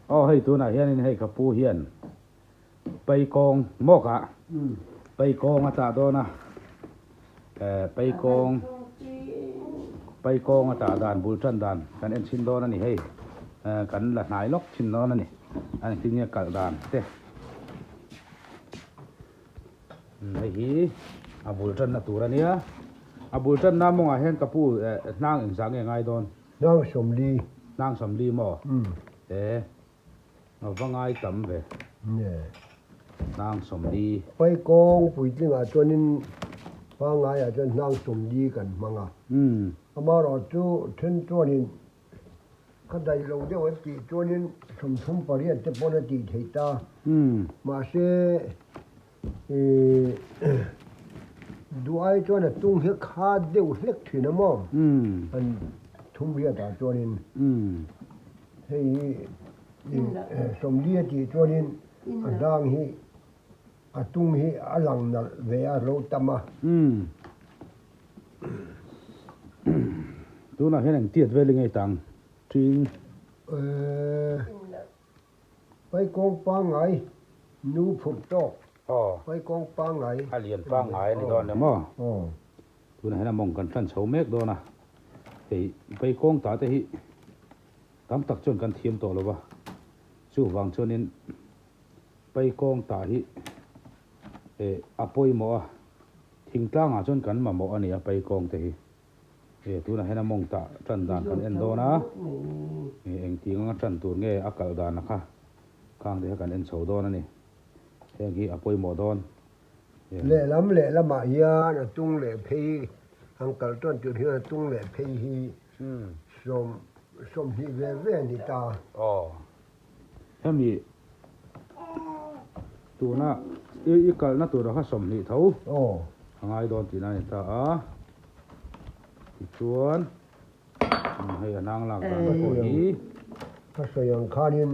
Aw hei tunah hianin hei ka pu hian Paikawng mawk ah Paikawng a tah dawn a, eh Paikawng Paikawng a tah dan bul tan dan kan en chhin dawn a ni hei, eh kan la hnai lawk thin dawn a ni, a engtin nge kalh dan te. Hei hi a bul tanna tur a nia, a bul tanna mawngah hian ka pu eh hnang engzah nge ngai dawn? Hnang sawmli. Hnang sawmli maw? E a va ngai tam ve. Nge. Hnang sawmli. Paikawng puitlingah chuanin pangaiah chuan hnang sawmli kan hmang a. Amaherawhchu then chuanin Ka daih lo deuh an tih chuanin 38 te pawn a tih theih ta. Mahse duh ai chuan a tung hi kha deuh hlek thin a maw? An thum riatah chuanin hei hi 40 a tih chuanin a hnang hi a tung hi a lang nalh ve a lo tam a. Tunah hian eng tiat vel i ngei tang ṭing? Paikawng pangngai nu phurh tawk. Paikawng pangngai. A lian pangngai a ni dawn le maw? Tunah hian a mawng kan hran chho mek dawn a. Hei paikawng ta te hi tam tak chuan kan thiam tawh lo va. Chuvang chuanin paikawng ta hi a pawimawh a. Thingtlangah chuan kan mamawh a ni a paikawng te hi. E tunah hian a mawng tah tan dan kan en dawn a, e engti anga tan tur nge a kalh dan a kha khang te kha kan en chho dawn a ni. Heng hi a pawimawh dawn. E. Lehlam lehlamah hian a tung leh phei an kalh tan tur hian a tung leh phei hi 20 ve ve a ni ta. Aw. Hemi tuna i kalna tura kha 20 tho a ngai dawn tihna a ni ta a, tichuan hei a hnang lak dan te pawh hi. Ka sawi ang khanin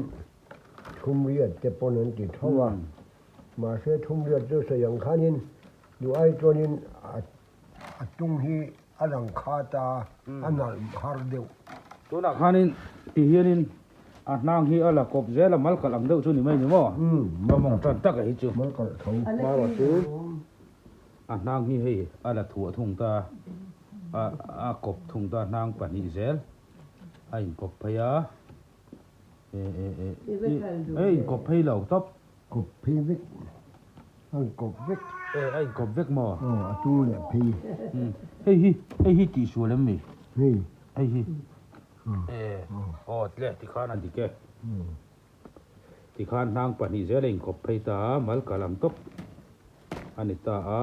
thumriat te pawn an ti tho a, mahse thumriat chu sawi ang khanin duh ai chuanin a tung hi a lang khat a, a nalh har deuh. Tunah khanin ti hianin a hnang hi a la kawp zel a, mal kalh ang deuh chu ni mai ni maw? Ka mawng tan tak a hi chu. Mal kalh tho. Hmarawh chu a hnang hi hei a la thuah thung ta a, a kawp thung ta hnang pahnih zel a inkawp phei a, e e e e inkawp phei lo tawp. Kawp phei vek, a inkawp vek. E, a inkawp vek maw? Aw, a tung leh phei. Hei hi, hei hi tihsual em ni? Hei. Hei hi. E, aw tle tikhan a dik e. Tikhan hnang pahnih zel a inkawp phei ta a, mal kal ang tawp a ni ta a.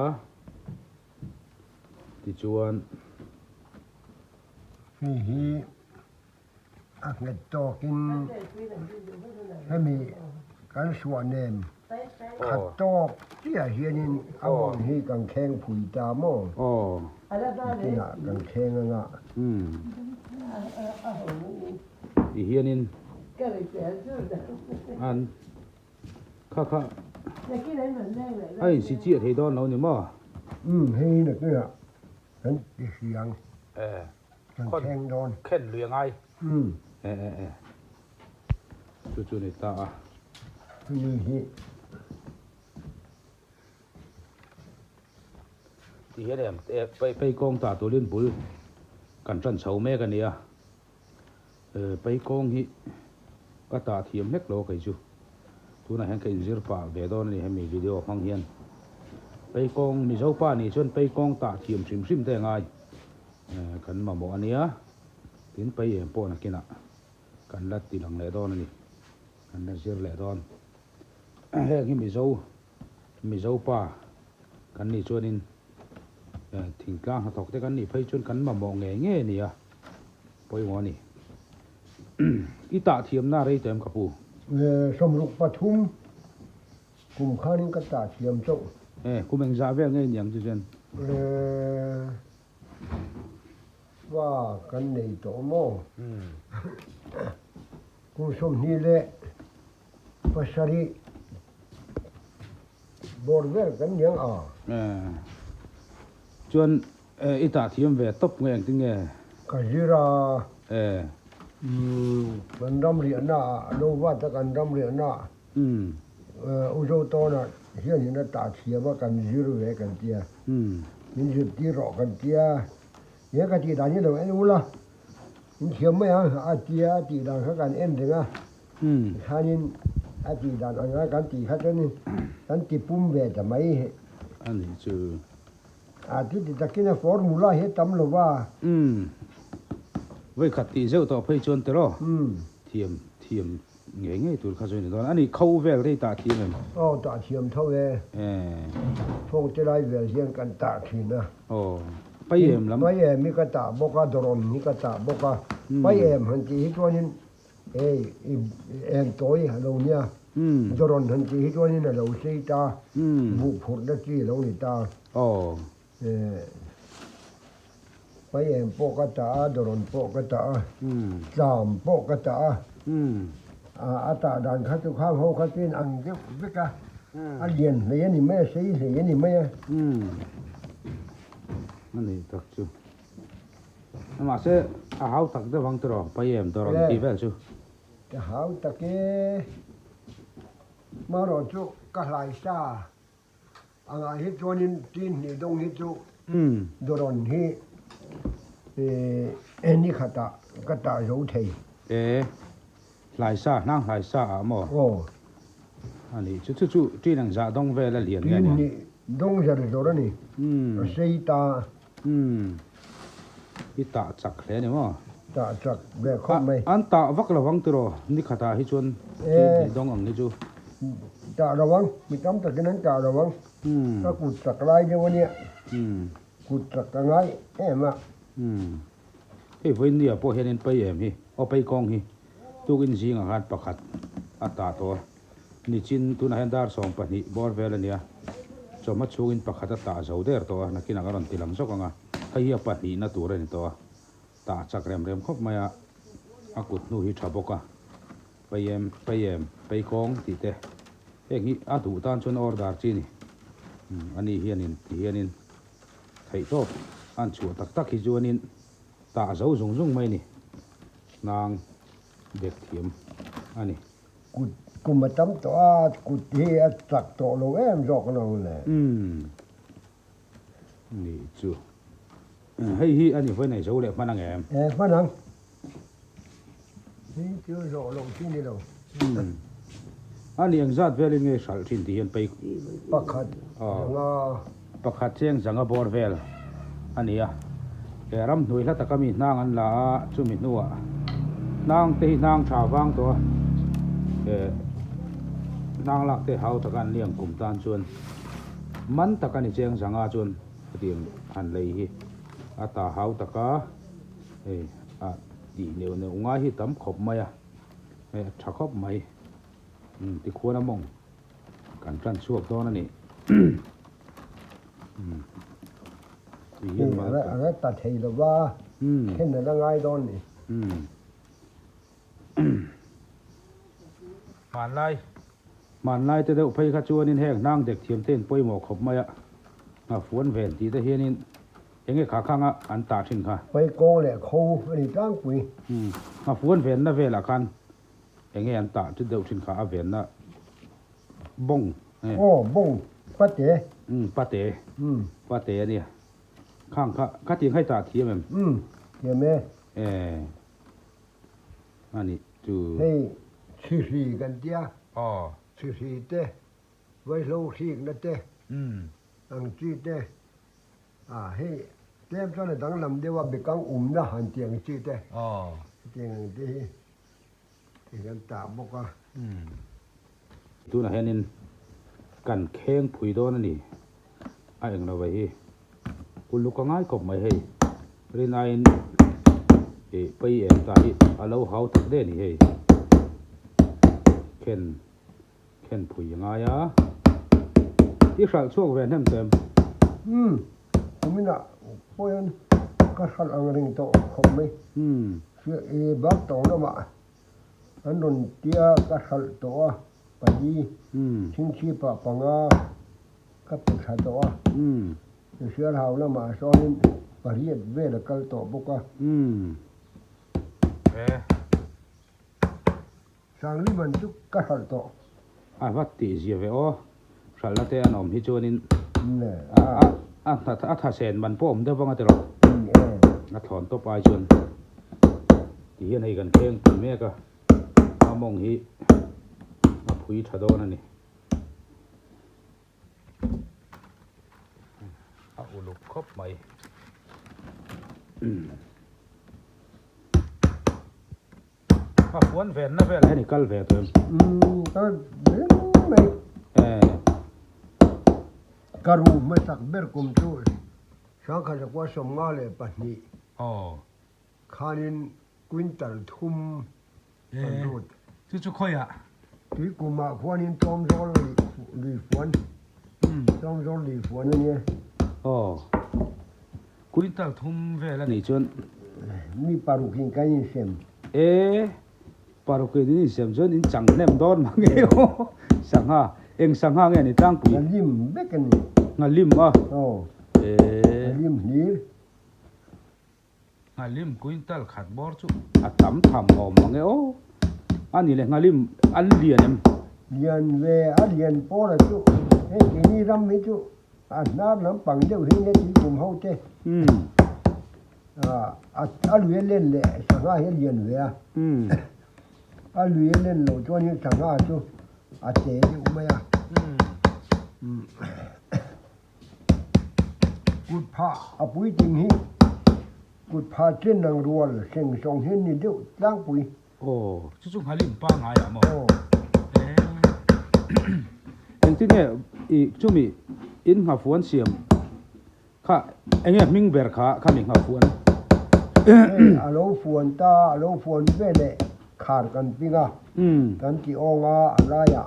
Tichuan. Hei hi. A nghet tawkin hemi kan suah nem khat tawk chiah hianin a mawng hi kan kheng phui ta maw? Nitinah kan kheng anga. Ti hianin an kha kha a insi chiah thei dawn lo ni maw? Umm hei nakinah kan ti hriang. Kan thleng dawn. Khen lui a ngai. E e e. Chu chu ni ta a. Chumi hi. Ti hian em e pei pei kawng ta turin bul kan tan chho mek a nia. E pei kawng hi ka tah thiam hlek lo kei chu. Tunah hian ka inzir pah ve dawn a ni hemi video hmang hian. Pei kawng Mizo pa nih chuan pei kawng tah thiam hrim hrim te a ngai. Kan mamawh a nia, tin pei eng pawh nakinah kan la ti lang leh dawn a ni, kan la zir leh dawn. Heng hi Mizo, Mizo pa kan nih chuanin thingtlang hnathawk te kan nih phei chuan kan mamawh ngei ngei a ni a, pawimawh a ni. I tah thiamna a rei tawh em ka pu? 63 Kum khanin ka tah thiam chauh. E, kum engzah vel ngei niang chu chuan? E, fa kan nei tawh maw? Kum 27 bawr vel kan niang a. E, chuan i tah thiam ve tawp nge engtin nge? Ka zir a. E. Kan ram riahna ah lo vat a kan ram riahna ah U Zotawna hian in a tah thiam a kan zir ve kan tia min zirtir rawh kan tia he ka tih dan hi lo en ula in thiam mai ang a tia a tih dan kha kan en reng a tikhanin a tih dan anga kan tih kha chuanin kan ti pum ve ta mai. A nih chu. A ti ti takin a formula hi a tam lo va. Umm. Vawikhat tih zeuh tawh phei chuan tiraw? Umm. Thiam, thiam ngei ngei tur kha chu a ni dawn. A ni kho vel rei tah thiam em? Aw, tah thiam tho e. Eh. Fawng te lai vel hian kan tah thin a. Aw. Pai em lam? Pai em hi ka tah bawk a, dawrawn hi ka tah bawk a. Pai em han tih hi chuanin hei i em tawi a lo nia. Dawrawn han tih hi chuanin a lo sei ta, buh phurhna chi a lo ni ta. Aw. Pai em pawh ka tah a, dawrawn pawh ka tah a, tlam pawh ka tah a. A tah dan kha chu khang ho kha chuan ang deuh vek a, a lian hlei a ni mai a, sei hlei a ni mai a. A nih tak chu. Mahse a hau tak deuh ang tiraw pai em dawrawn tih vel chu. Ka hau tak e, marawh chu ka hlai sa. A ngai hi chuanin tin hnih dawng hi chu dawrawn hi ni khatah ka tah zo thei. E, hlaisa, hnang hlaisa ah maw? Aw. A nih chu, chu chu tin ang zah dawng vel a lian nge nia? Tin hnih dawng zer zawr a ni, a sei ta. I tah chak hle a ni maw? Tah chak ve khawp mai. An tah vak lo vang tiraw? Ni khatah hi chuan tin hnih dawng ang hi chu. Tah lo ang, mi tam takin an tah lo ang. Ka kut chak lai deuh a nia. Kut chak ka ngai em a. Hei vawinia pawh hianin pai em hi, aw pai kawng hi tukin zingah khan pakhat a tah tawh a. Nichin tunah hian dar 12 bawr vel a nia, chawhma chhungin pakhat a tah zo der tawh a, nakinah ka rawn ti lang zawk ang a, hei hi a pahnihna tur a ni tawh a, tah chak rem rem khawp mai a, a kut hnu hi tha bawk a, pai em pai em pai kawng tih te heng hi a duh tan chuan order chi a ni, ani hianin ti hianin theihtawp an chhuah tak tak hi chuanin tah zo zung zung mai a ni, hnang dek thiam a ni. Kut kum a tam tawh a, kut hi a chak tawh lo em zawk a lo le. Umm nih chu. Hei hi a ni vawi nei zo leh hman ang em? E hman ang. Hei chu zawh loh chi ni lo. Umm a ni engzat velin nge hralh thin tih hian pei. Pakhat zanga. Pakhat cheng zanga bawr vel a ni a. He ramhnuai hla taka mi hnang an la a, chumi hnuah hnang te hi hnang tha vang tawh a, he hnang lak te hau taka an liang kum tan chuan man tak a ni cheng zanga chuan hetiang han lei hi a ta hau taka hei a tih neuh neuh ngai hi tam khawp mai a, hei a tha khawp mai tikhuan a mawng. Kan tan chhuak dawn a ni. Ti hian mal ka. A la ta thei lo va, khen a la ngai dawn ni. Hmanlai, hmanlai te deuh phei kha chuanin heng hnang dek thiam te in pawimawh khawp mai a, nghafuan ven tih te hianin enge kha khanga an tah thin kha. Pai kawng leh kho a ni tlangpui. Nghafuan venna velah khan Enge an tah ṭit deuh ṭhin kha a venna bawng nge? Aw, bawng, pate. Umm, pate. Umm. Pate a nia. Khang kha, khatiang kha i tah thiam em? Umm, thiam e. E, a nih chu. Hei, chhihri kan tia. Aw. Chhihri te, vaihlo hrikna te, ang chi te. A, hei, tlem chuan a danglam deuh a, bekang umna han tih ang chi te. Aw. Hetiang ang te hi. Kan tah bawk a. Tunah hianin kan kheng phui dawn a ni. A eng lo ve hi. Uluk a ngai khawp mai hei. Rinaiin ih pai em ta hi a lo hau tak de ni hei. Khen khen phui a ngai a. I hralh chhuak ve hnem tawh em? Umm, kuminah pawh hian ka hralh ang ring tawh khawp mai. Umm. Hriat i bak tawng lamah an rawn tia ka hralh tawh a, pali chhingchhip ah panga ka pe thla tawh a, hrial hau lamah sawnin pariat vel a kal tawh bawk a. E, Sangli man chu ka hralh tawh. A va tih zia ve aw. Hralhna te an awm hi chuanin a a thasen man pawh awm deuh vang a ti rawh. A thlawn tawp ai chuan ti hian hei kan thleng pui mek a, a mawng hi a phui tha dawn a ni. A uluk khawp mai. A puan venna vel hian i kal ve tawh em? Umm kal reng mai. Eh. Ka ru hmasak ber kum chu Sangkhat zakua 52. Aw. Khanin quintal thum kan lut. Chu chu khawiah? Tui kumah khuanin tlawmzawl lui fuan, tlawmzawl lui fuan a nia. Aw. Quintal thum vel a nih chuan. Mi parukin kan insem. E, parukin in insem chuan in chang hnem dawn mang e aw. Sangha, eng sangha nge ni tlangpui? Nghalim vek a ni. Nghalim a? Aw. E. Nghalim hlir. Nghalim quintal khat bawr chu a tam tham awm mang e aw. A ni le nghalim an lian em? Lian ve, a lian pawl a chu hei keini ram hi chu A hnar lampang deuh hi nge tui kum ho te a lui a len leh sangha hi a lian ve a, a lui a len loh chuan in sangha chu a che deuh mai a, kut phah a puitling hi kut phah chen ang rual seng sawng hi an ni deuh tlangpui. Aw, chu chu nghalim pangngai ah maw? Aw. Engtin nge i chumi in nghafuan siam kha enge hming ber kha khami nghafuan? Hei a lo fuan ta, a lo fuan ve leh khar kan ping a, kan ti awng a, a laiah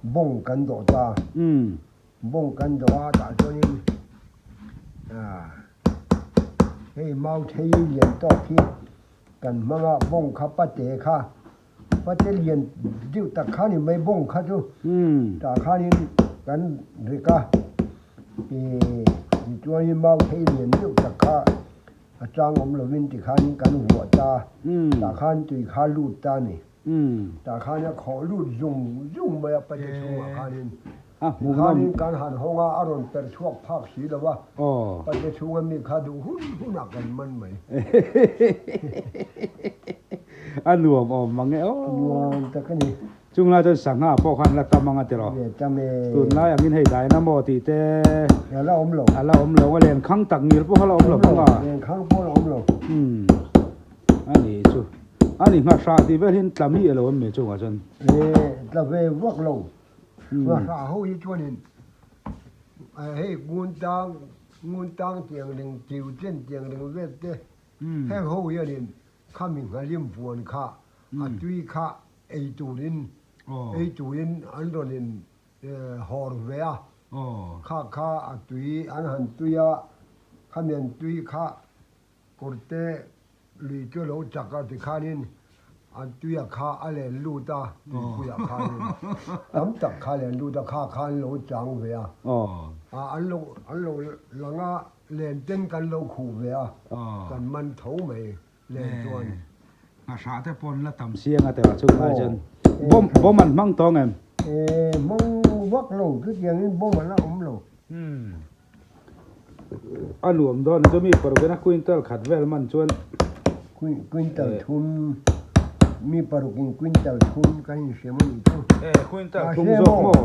bawng kan dawh ta. Bawng kan dawh a tah chuanin hei mau thei lian tawk hi Kan hmanga bawng kha pate kha, pate lian deuh tak kha ni mai bawng kha chu tah khanin kan rek a, ih tichuanin mau thei lian deuh tak kha a chang awm lovin tikhanin kan vuah ta, tah khan tui kha lut ta a ni. Tah khan a khawh lut zung zung mai a pate chhungah khanin. Tikhanin kan han hawng a, a rawn per chhuak phak si lo a, pate chhunga mi kha duh hun hunah kan man mai. A nuam awm mang e aw. Nuam tak a ni. Chung lai chuan sangha pawh khan la tam ang a tiraw. Le tam e. Tunlai angin hei dynamo tih te. A la awm lo. A la awm lo a, lenkhang tak ngil pawh kha la awm lo bawk a. Lenkhang pawh la awm lo. Umm. A nih chu. A ni nghahrah tih vel hian tla mi elo em mi chungah chuan? E, tla ve vak lo. Nghahrah ho hi chuanin hei ngun tang, ngun tang tiang ring, tiu chen tiang ring vel te heng ho hianin khami nghalim vuan kha a tui kha ei turin ei turin an rawn in hawr ve a. Kha kha a tui an han tui a, khami an tui kha Kawrte lui chu lo chak a tikhanin an tuia kha a len lut a, tuipuiah khanin tam tak kha len lut a, kha kha an lo chang ve a, an lo an lo lang a, len ten kan lo khuh ve a, kan man tho mai len chuan. Nghahrah te pawn la tam siang a teh chung lai chuan bawm bawm an hmang tawng em? Hmang vak lo, chutiangin bawm an la awm lo. A nuam dawn chu mi paruk in a quintal khat vel man chuan Quintal thum mi paruk in quintal thum kan inhrem a nih chu. E quintal thum zawk maw?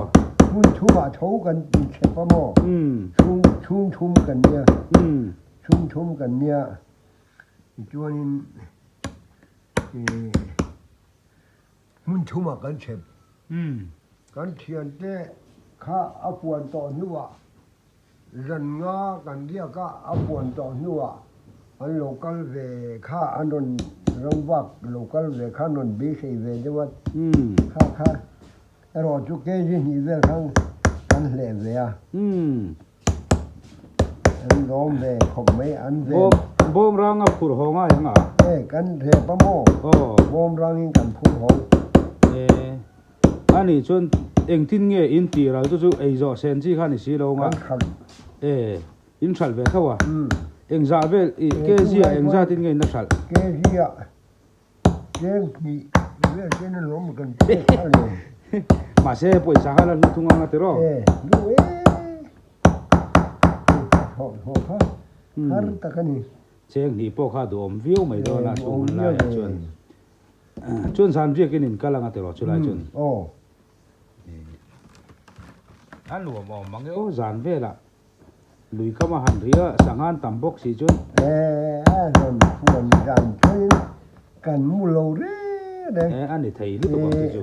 Hmun thum ah tho kan inchhep a maw? Chhung chhung thum kan nia. Chhung thum kan nia. Tichuanin hmun thum ah kan chhep. Kan thiante kha a puan tawh hnuah Zan nga kan riak a, a puan tawh hnuah an lo kal ve kha an rawn ram vak lo kal ve kha an rawn beisei ve deuh a, kha kha erawh chu kg hnih vel khan kan hleh ve a, an lawm ve khawp mai an ven. Bawm rang a phur haw ngai ang a? E kan rep a maw? Bawm rangin kan phur haw. E. A nih chuan engtin nge in tih ral chu chu ei zawh sen chi kha a ni si lo ang a. Kan hralh. E, in hralh ve tho a. Engzah vel i kg ah engzat in nge in la hralh? Kg ah cheng hnih vel ten alawm kan pek kha le. Mahse pawisa kha la hlu thung ang a tiraw? E hlu e. Thawh thawh kha har tak a ni. Cheng hnih pawh kha duhawm viau mai dawn a chung hun laiah chuan. Chuan zan riakin in kal ang a tiraw chulai chuan? Aw. A nuam awm mang e aw zan velah lui kam a han ri a, sangha an tam bawk si chuan. E a rawn fuan zan chuanin kan mu lo reng reng. E a ni thei lutuk ang chu chu.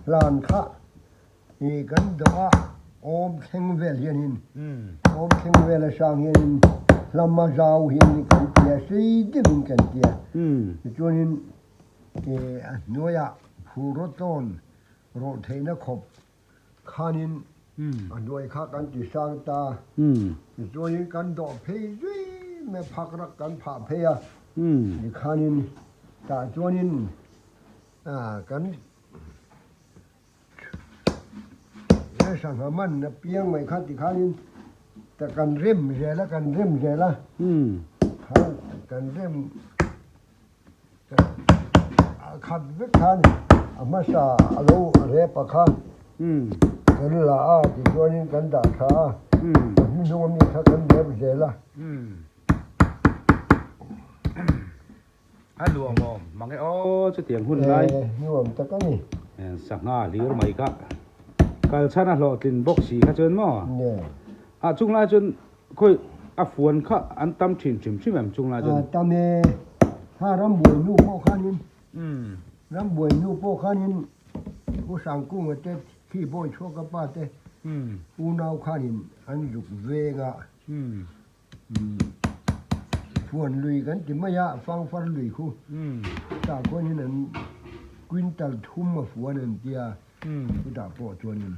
Hlan kha i kan dawh a awm thleng vel hianin awm thleng vel a sang hianin hlama zau hian kan tia sei deuhin kan tia. Tichuanin a hnuaiah phurraw tawn rawh theihna khawp khanin a hnuai kha kan ti sang ta. Tichuanin kan dawh phei zui mai phak rak kan phah phei a. Tikhanin tah chuanin kan sangha man a piang mai kha tikhanin kan rem zel a, kan rem zel a. Kan rem. A khat vek khan a hmasa a lo rep a kha kan la a tichuanin kan dah tha a, a hnuhnung ami kha kan rep zel a. A nuam awm mang e aw chutiang hun lai. E nuam tak a ni. Sangha hlir mai kha kal chhan a hlawhtlin bawk si kha chuan maw? A chunglai chuan Khawi a fuan kha an tam thin hrim hrim em chung lai chuan? Tam e, kha rambuai nu pawh khanin, rambuai nu pawh khanin Pu Sangkunga te thi bawi chhuak a pa te unau khanin an zuk veng a, fuan lui kan ti mai a, fangfar lui khu tah khuanin an quintal thum a fuan an tia, chutah pawh chuanin.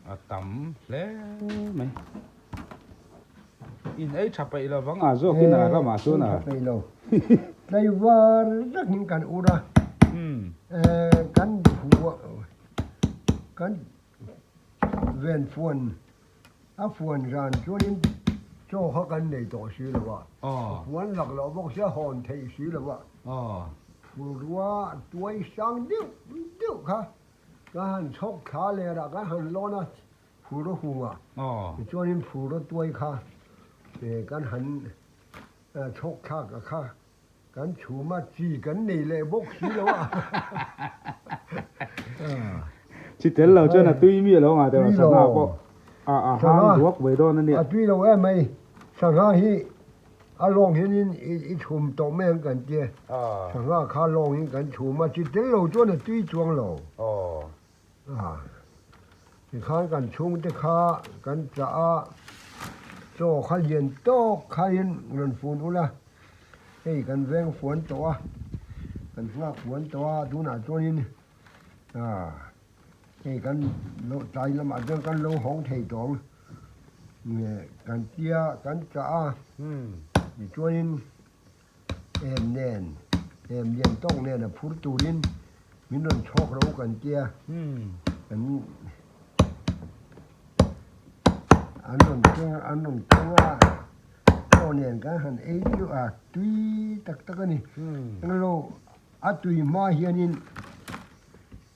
A tam hle mai. In ei tha peih lo vang a zawkin a ramah chuan a. Ei tha peih lo. Tlaivar takin kan ur a. Kan kan ven fuan a fuan zan chuanin chaw kha kan nei tawh si lo a. Fuan lak loh bawk sia hawn theih si lo a. Phulrua tuai sang deuh deuh kha. Ka han chhawk thla ler ah kan han lawn a, phur a hung a, tichuanin phur a tuai kha kan han chhawk thlak a kha kan chhum a, chi kan nei leh bawk si lo a. Chi tel lo chuan a tui mi alo ngah teh sangha pawh a hang duak mai dawn a nia. A tui lo em mai, sangha hi A lawng hianin i chhum tawh mai ang kan tia, sangha kha lawngin kan chhum a, chi tel lo chuan a tui chuang lo. Tikhan kan chhungte kha kan chah a, chaw kha lian tawk khain rawn fun ula, hei kan veng fuan tawh a, kan nghak fuan tawh a, tunah chuanin hei kan tlai lamah chuan kan lo hawng thei tawh ang. Nge kan tia kan chah a, tichuanin em nen, em lian tawk nen a phur turin min rawn chhawk ro kan tia, kan an rawn keng an rawn keng a, chaw nen kan han ei chu a tui tak tak a ni. Englo a tui hma hianin.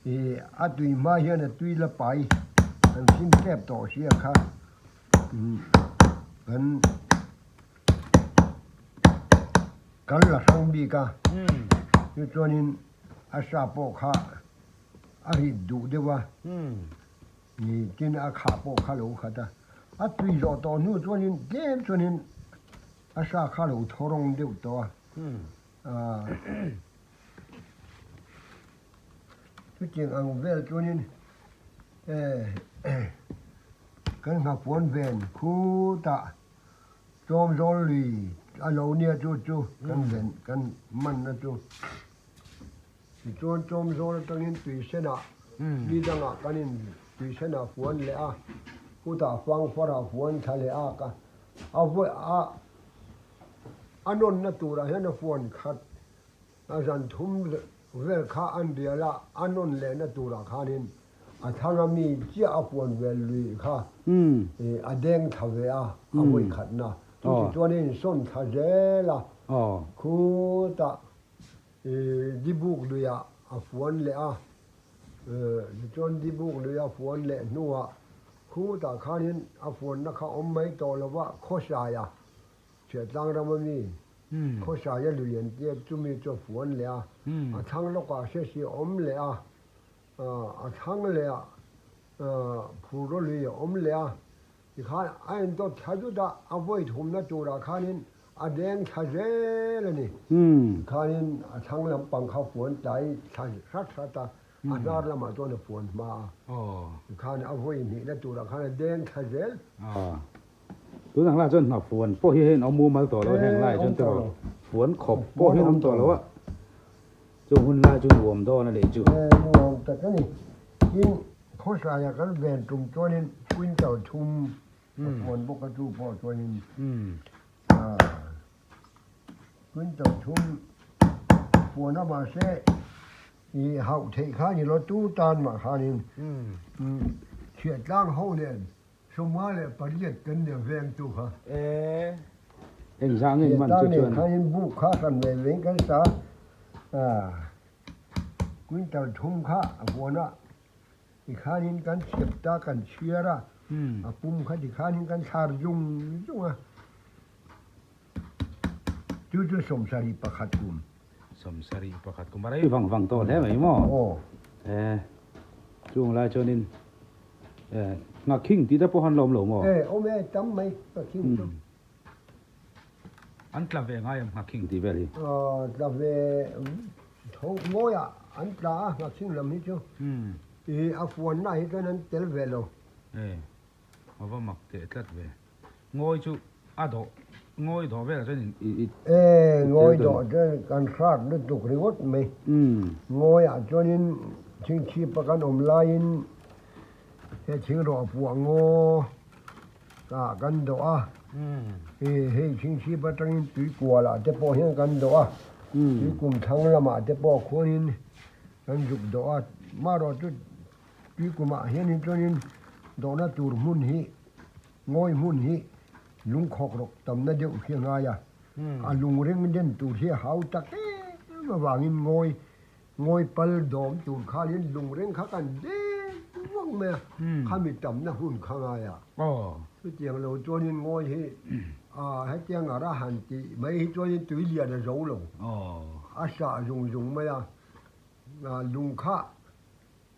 Ih a tui hma hian a tui la pai kan hlim tep tawh sia kha kan kan la hrang bik a chu chuanin a sa pawh kha a rit duh deuh a ih tin a khah pawh kha lo khat a a tui zawh tawh hnu chuanin tlem chuanin a sa kha lo thaw rawng deuh tawh a ah. Chutiang ang vel chuanin kan nghapuan ven khutah tlawmzawl lui a lo nia chu chu kan ven kan manna chu. Tichuan tlawmzawl atangin tuisenah ni dangah kan in tuisenah fuan leh a, khutah fangfarah fuan thla leh a ka a vawi a a nawnna turah hian a fuan khat A zan thum vel kha an rial a, a nawn lehna turah khanin a thlang a mi chiah a huan vel lui kha a deng thla ve a, a vawi khatna. Chuti chuan a insawn thla zel a, khutah Dibuk luiah a fuan leh a, tichuan Dibuk lui a fuan leh hnuah khutah khanin a fuanna kha awm mai tawh lova Khawsaia Chhiahtlang rama mi Khawsaia lui an tia chumi chu a fuan leh a, a thlang lawkah hriatsi a awm leh a, a thlang leh ah phurraw lui a awm leh a, tikhan a indawt thla zut a, a vawi thumna turah khanin a deng thla zel a ni. Tikhanin a thlang lampang kha fuan tlai thla hrat hrat a, a hnar lamah chuan a fuan hma a, tikhan a vawi hnihna turah khan a deng thla zel. Tunah lai chuan hna fuan pawh hi hei an awm mumal tawh lo heng lai chuan tiraw fuan khawp pawh hi an awm tawh lo a. Chu hun lai chu nuam dawn a nih chu. Nuam tak a ni. Tin, khawsaia kan ven tum chuanin quintal thum a fuan bawk a chu pawh chuanin quintal thum fuan a mahse i hauh theih kha ni lo tu tan mah khanin chhiahtlang ho nen 28 kan nia veng tu kha. E engzah nge man chu chuan. Khan in buk kha kan ve veng kan sa a quintal thum kha a huan a tikhan in kan chhep ta kan chhiar a a pum kha tikhan in kan thlar zung zung a chu chu 71 kum. 71 kum a rei vang vang tawh hle mai maw? Aw. E chung lai chuan in E, nghakhing tih te pawh han la awm lo maw? E, awm e, tam mai nghakhing chu. An tla ve ngai em nghakhing tih vel hi? Aw, tla ve tho mawi ah an tla a nghakhing lam hi chu. I a fuanna hi chuan an tel ve lo. E, a va mak teh tlat ve. Ngawi chu a dawh, ngawi dawh velah chuan in i. E, ngawi dawh chuan kan hrat lutuk ringawt mai. Ngawi ah chuanin chhingchhip a kan awm laiin he thingrawh puah ngaw ah kan dawh a, e hei chhingchhip atangin tui kual ah te pawh hian kan dawh a, tui kum thlang lamah te pawh khuanin kan zuk dawh a, marawh chu tui kumah hianin chuanin dawhna tur hmun hi Ngawi hmun hi lungkhawk rawk tamna deuh hi a ngai a, a lungring den tur hi a hau tak em avangin ngawi ngawi pal dawm tur khanin lungring kha kan deng vang mai a, khami tamna hun kha ngai a. Chutiang lo chuanin ngawi hi hetiang a ra han tih mai hi chuanin tui lian a zo lo, a sah zung zung mai a, lung kha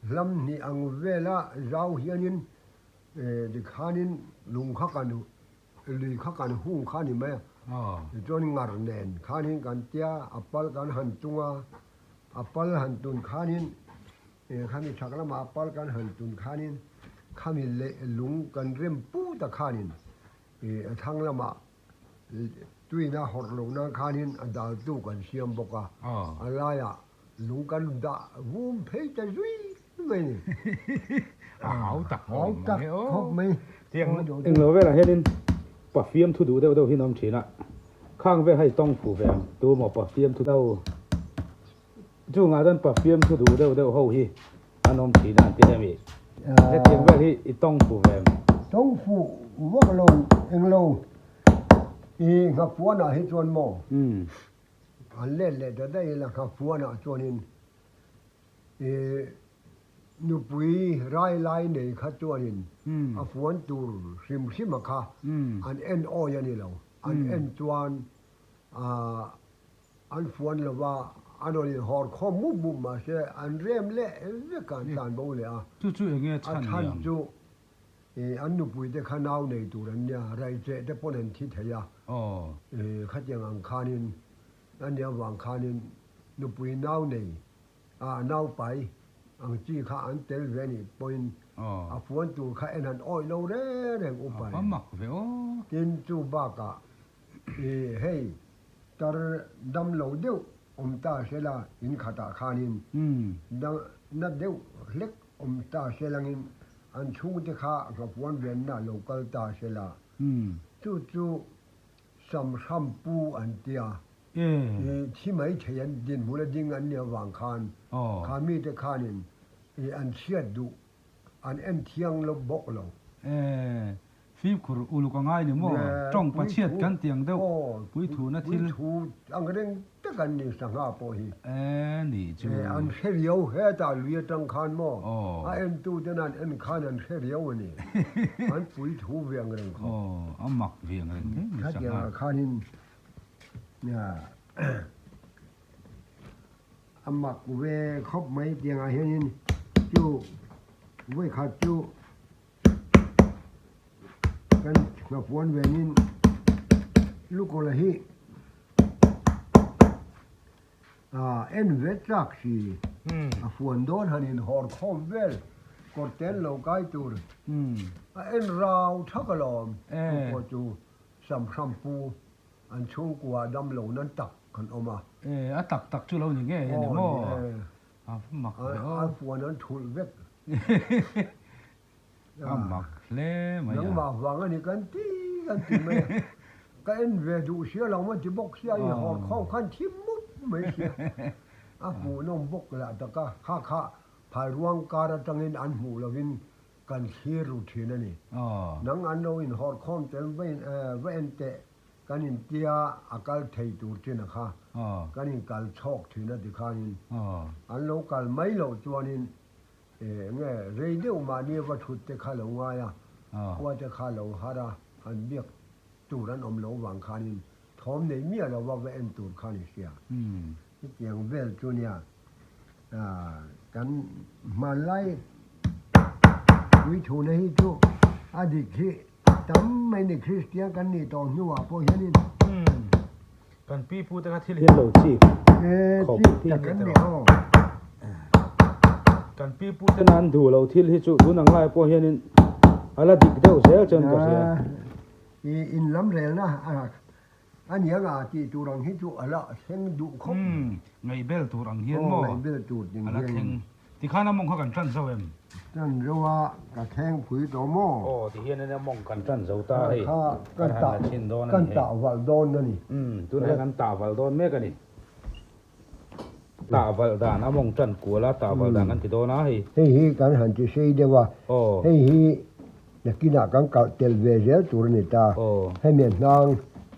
hlam hnih ang vela zau hianin Tikhanin lung kha kan lui kha kan hung kha a ni mai a, tichuan ngar nen khanin kan tia a pal kan han tung a, a pal han tun khanin khami chhak lamah a pal kan han tun khanin khami leh lung kan rem put a khanin a thlang lamah tuina hawrh loh nan khanin a daltu kan siam bawk a, a laiah Lung kan dah vum phei ta zui mai ni. A hau tak khawp mai. Hau tak khawp mai. Tiang englo velah hianin perfume thu duh deuh deuh hi an awm thin a, khang vel hi tawng fu ve ang tu maw perfume thu deuh chungah chuan perfume thu duh deuh deuh ho hi an awm thin a an ti em i hetiang vel hi i tawng fu ve em? Tawng fu vak lo englo i nghapuanah hi chuan maw? An let leh ta daih ila kha fuanah chuanin ih nupui rai lai nei kha chuanin a fuan tur hrim hrim a kha an en awi a ni lo. An en chuan ah an fuan lo va, an rawn inhawr khawm mup mup mahse an rem leh vek a, an tlan bo leh a. Chu chu eng nge chhan ni ang? A chhan chu Ih, an nupuite kha nau nei tur an nia, raicheh te pawn an thi thei a. Ih, khatiang ang khanin, a nia vang khanin nupui nau nei, ah, nau pai ang chi kha an tel ve anih pawhin a fuan tur kha en han awih lo reng reng upa in. Tin, chu bakah, ih, hei, tar dam lo deuh awm ta sela in khatah khanin na deuh hlek awm ta selangin an chhungte kha nghapuan venna lo kal ta sela chu chu samhram pu an tia i thi mai thei an dinhmun a ding an nih avang khan kha mite khanin i an chhiat duh an en thiang lo bawk lo. Fimkhur uluk a ngai ni maw? Tawng pachhiat kan tih ang deuh puithuna thil. Puithu ang reng tak an ni sangha pawh hi. E nih chu. An hre riau hetah lui atang khan maw? A entu ten an en khan an hre riau a ni. An puithu ve ang reng khawp. Aw, a mak ve ang reng hle mai sangha. Khatiangah khanin A mak ve khawp mai tiangah hianin chu vawikhat chu kan hnapuan venin lukawlh hi ah en ve tlak si a fuan dawn han inhawr khawm vel kawr tel lo kai tur a en rau thak alawm chu pawh chu samhrampu an chhungkua dam lo nan tak. Kan awm a. E, a tak tak chu lo ni ngei a ni maw? A mak hle aw. A fuan an thulh vek. A mak hle mai a. Nangmah vang a ni kan ti kan ti mai a. Ka en ve duh sia lo maw ti bawk sia i hawr khawm khan thim mup mai sia. A hmuhnawm bawk lah tak a, kha kha phairuang kar atangin an hmuh lovin kan thlir ru thin a ni. Nang an lo inhawr khawm tel va en teh Kan intia a kal thei tur chin a kha kan inkal chhawk thin a tikhanin an lo kal mai loh chuanin enge rei deuh mahni va thut te kha lo ngai a, khua te kha lo har a, han biak tur an awm loh vang khanin thawm nei miah lova va en tur kha ni sia. Hetiang vel chu nia kan hmanlai puithuna hi chu a dik hi Tam mai ni Kristian kan nih tawh hnuah pawh hianin. Kan pi pu te kha thil hi an lo chik khawp thi tak an ni aw. Kan pi pu ten an duh lo thil hi chu tun ang lai pawh hianin a la dik deuh zel chuan ka hria. I in lam relna a nia nga tih tur ang hi chu a la thleng duh khawp. Ngaihbel tur ang hian maw? Ngaihbel tur ding hian. A la thleng. Tikhan a mawng kha kan tan zo em? Tan zo a, ka thleng phui tawh maw? Aw, tihian ania mawng kan tan zo ta hei. Kha kan tah chhin dawn a ni Kan tah valh dawn a ni. Tunah hian kan tah valh dawn mek a ni. Tah valh dan a mawng tan kual a, tah valh dan kan ti dawn a hei. Hei hi kan han ti sei deuh a. Hei hi nakinah kan kalh tel ve zel tur a ni ta. Hemi a hnang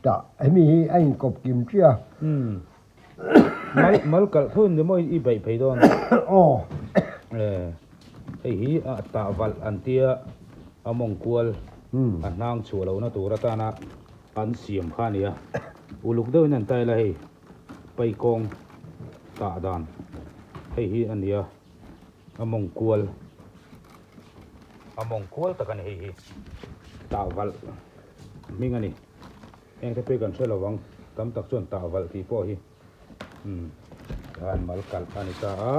tah, hemi hi a inkawp kim chiah a. Mal mal kalh tho in ni maw i beih phei dawn. Aw. Hei hi a tah valh an tia a mawng kual a hnang chhuah lohna tur atana an siam kha a ni a. Uluk deuhin an tail a hei paikawng tah dan hei hi a ni a a mawng kual a mawng kual tak a ni hei hi tah valh hming a ni. Heng te pawh hi kan hre lo ang, tam tak chuan tah valh tih pawh hi umm khan mal kalh a ni ta a.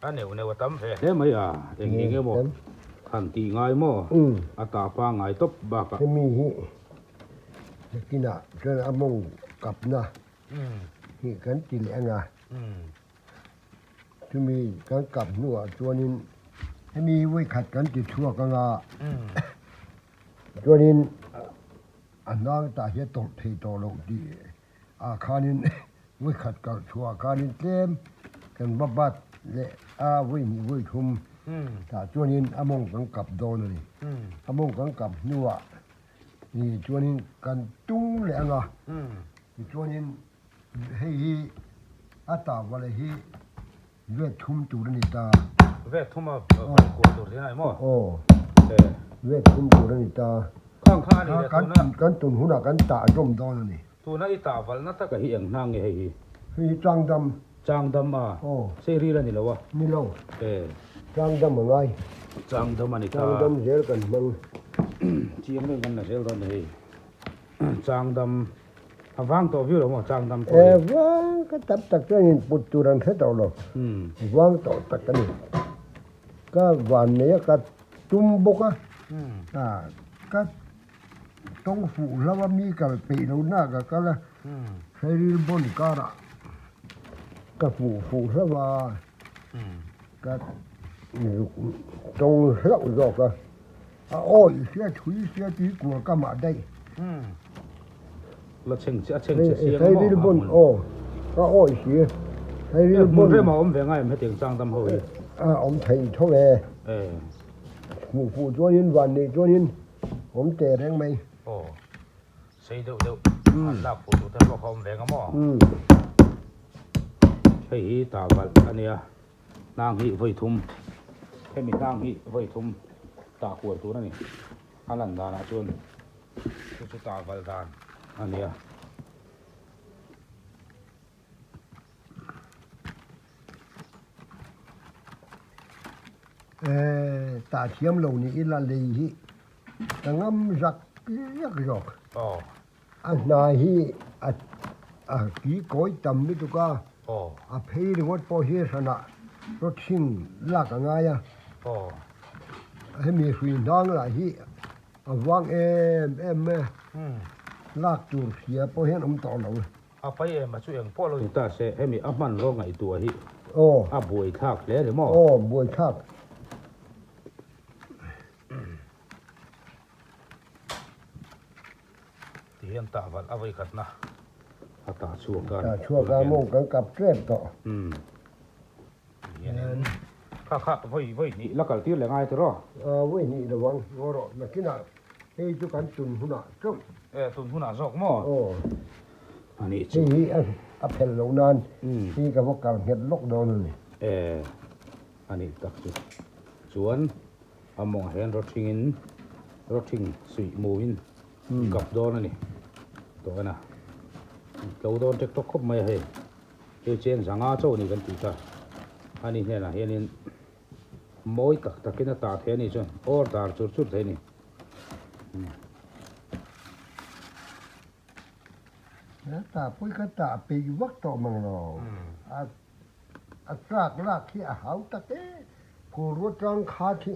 A neuh neuh a tam ve hle mai a, eng eng emaw han tih ngai maw a tah pangngai tawp bakah. Hemi hi nakinah chuan a mawng kapna hi kan ti leh ang a, chumi kan kap hnuah chuanin hemi hi vawikhat kan ti chhuak ang a, chuanin a hnang tah hian tawrh theih tawh loh tih ah khanin vawikhat kalh chhuah khanin tlem kan va bat leh a vawi hnih vawi thum tah chuanin a mawng kan kap dawn a ni. A mawng kan kap hnuah ih chuanin kan tung leh ang a, tichuanin hei hi a tah vale hi vet thum tur a ni ta. Vet thum a val kual tur hi a ni maw? Aw, vet thum tur a ni ta. Khang kha a ni leh tuna. Kan tun hunah kan tah zawm dawn a ni. Tuna i tah valna taka hi eng hna nge hei hi? Hei hi Changdam. Changdam a? Aw. Sei ril a ni lo a? Ni lo. Changdam a ngai. Changdam a ni ta. Changdam zel kan hmang. Chiang deuhin kan la zel dawn a ni hei. Changdam. A vang tawh viau lo maw changdam pawh hi? E vang ka tam tak chuan in put tur an hre tawh lo. Vang tawh tak a ni. Ka van nei a ka tum bawk a. Ka tawng fuh hlo a mi kal peih lo na ka kal a. Thlairil bawn karah ka fuh fuh hlo a. Ka. tawng hlauh zawk a, a awih sia thui sia tui kual ka mah daih. La chheng che a chheng che siang a maw? Bon aw ka awih si. Hmun rem a awm ve ngai em hetiang chang dam ho hi? A awm thei tho e. Hmuh fuh chuanin van neih chuanin awm teh reng mai. Aw sei deuh deuh an lak fuh duh te pawh kha awm ve nga maw? Hei hi tah valh a nia hnang hi vawi thum hemi hnang hi vawi thum tah kual tur a ni a lan danah chuan chu chu tah valh dan a nia. Tah thiam lo ni ila lei hi ka ngam zak zak zawk. A hna hi a ki kawi tam lutuk a, a phei ringawt pawh hi hranah rawthing lak a ngai a. Hemi hrui hnang lah hi a vang em em mai a, lak tur hria pawh hian awm tawh lo. A pai em a chu eng pawh lo ni ta se, hemi a hmanraw ngaihtuah hi a buaithlak hle a ni maw? Aw, buaithlak. Ti hian tah valh a vawi khatna a tah chhuak a. Tah chhuak a mawng kan kap tep tawh. Umm. Ti hianin kha kha vawi vawi hnih la kal tir leh ngai tiraw? Aw vawi hnih lo ang ngaw rawh nakinah hei chu kan tun hunah chauh. E tun hunah zawk maw? Aw. A nih chu. Hei hi a phelh loh nan hi ka va kal nghet lawk dawn a ni. E a nih tak chu. Chuan a mawngah hian rawthingin rawthing suih muin kap dawn a ni tawh en a tlo dawn tek tawk khawp mai a hei hei chen zanga chaw a ni kan tih kha ani hnenah hianin mawi tak takin a tah thei a nih chuan order chur chur thei a ni. Tah pawh hi ka tah peih vak tawh mang lo a a tlak lak hi a hau tak e phurua tang khat hi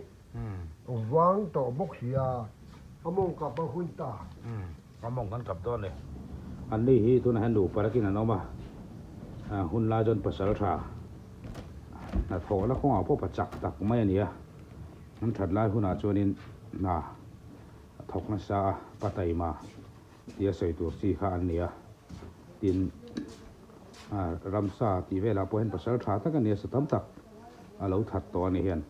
vang tawh bawk si a a mawng kap a hun ta. A mawng kan kap dawn le. An ni hi tunah hian nupa takin an awm a, hun lai chuan pasal tha hnathawh la kawngah pawh pa chak tak mai a ni a, an that lai hunah chuanin hna a thawk nasa a, pa taima tia sawi tur chi kha an ni a, tin ramsa tih velah pawh hian pasal tha tak a ni a, sa tam tak a lo that tawh a ni hian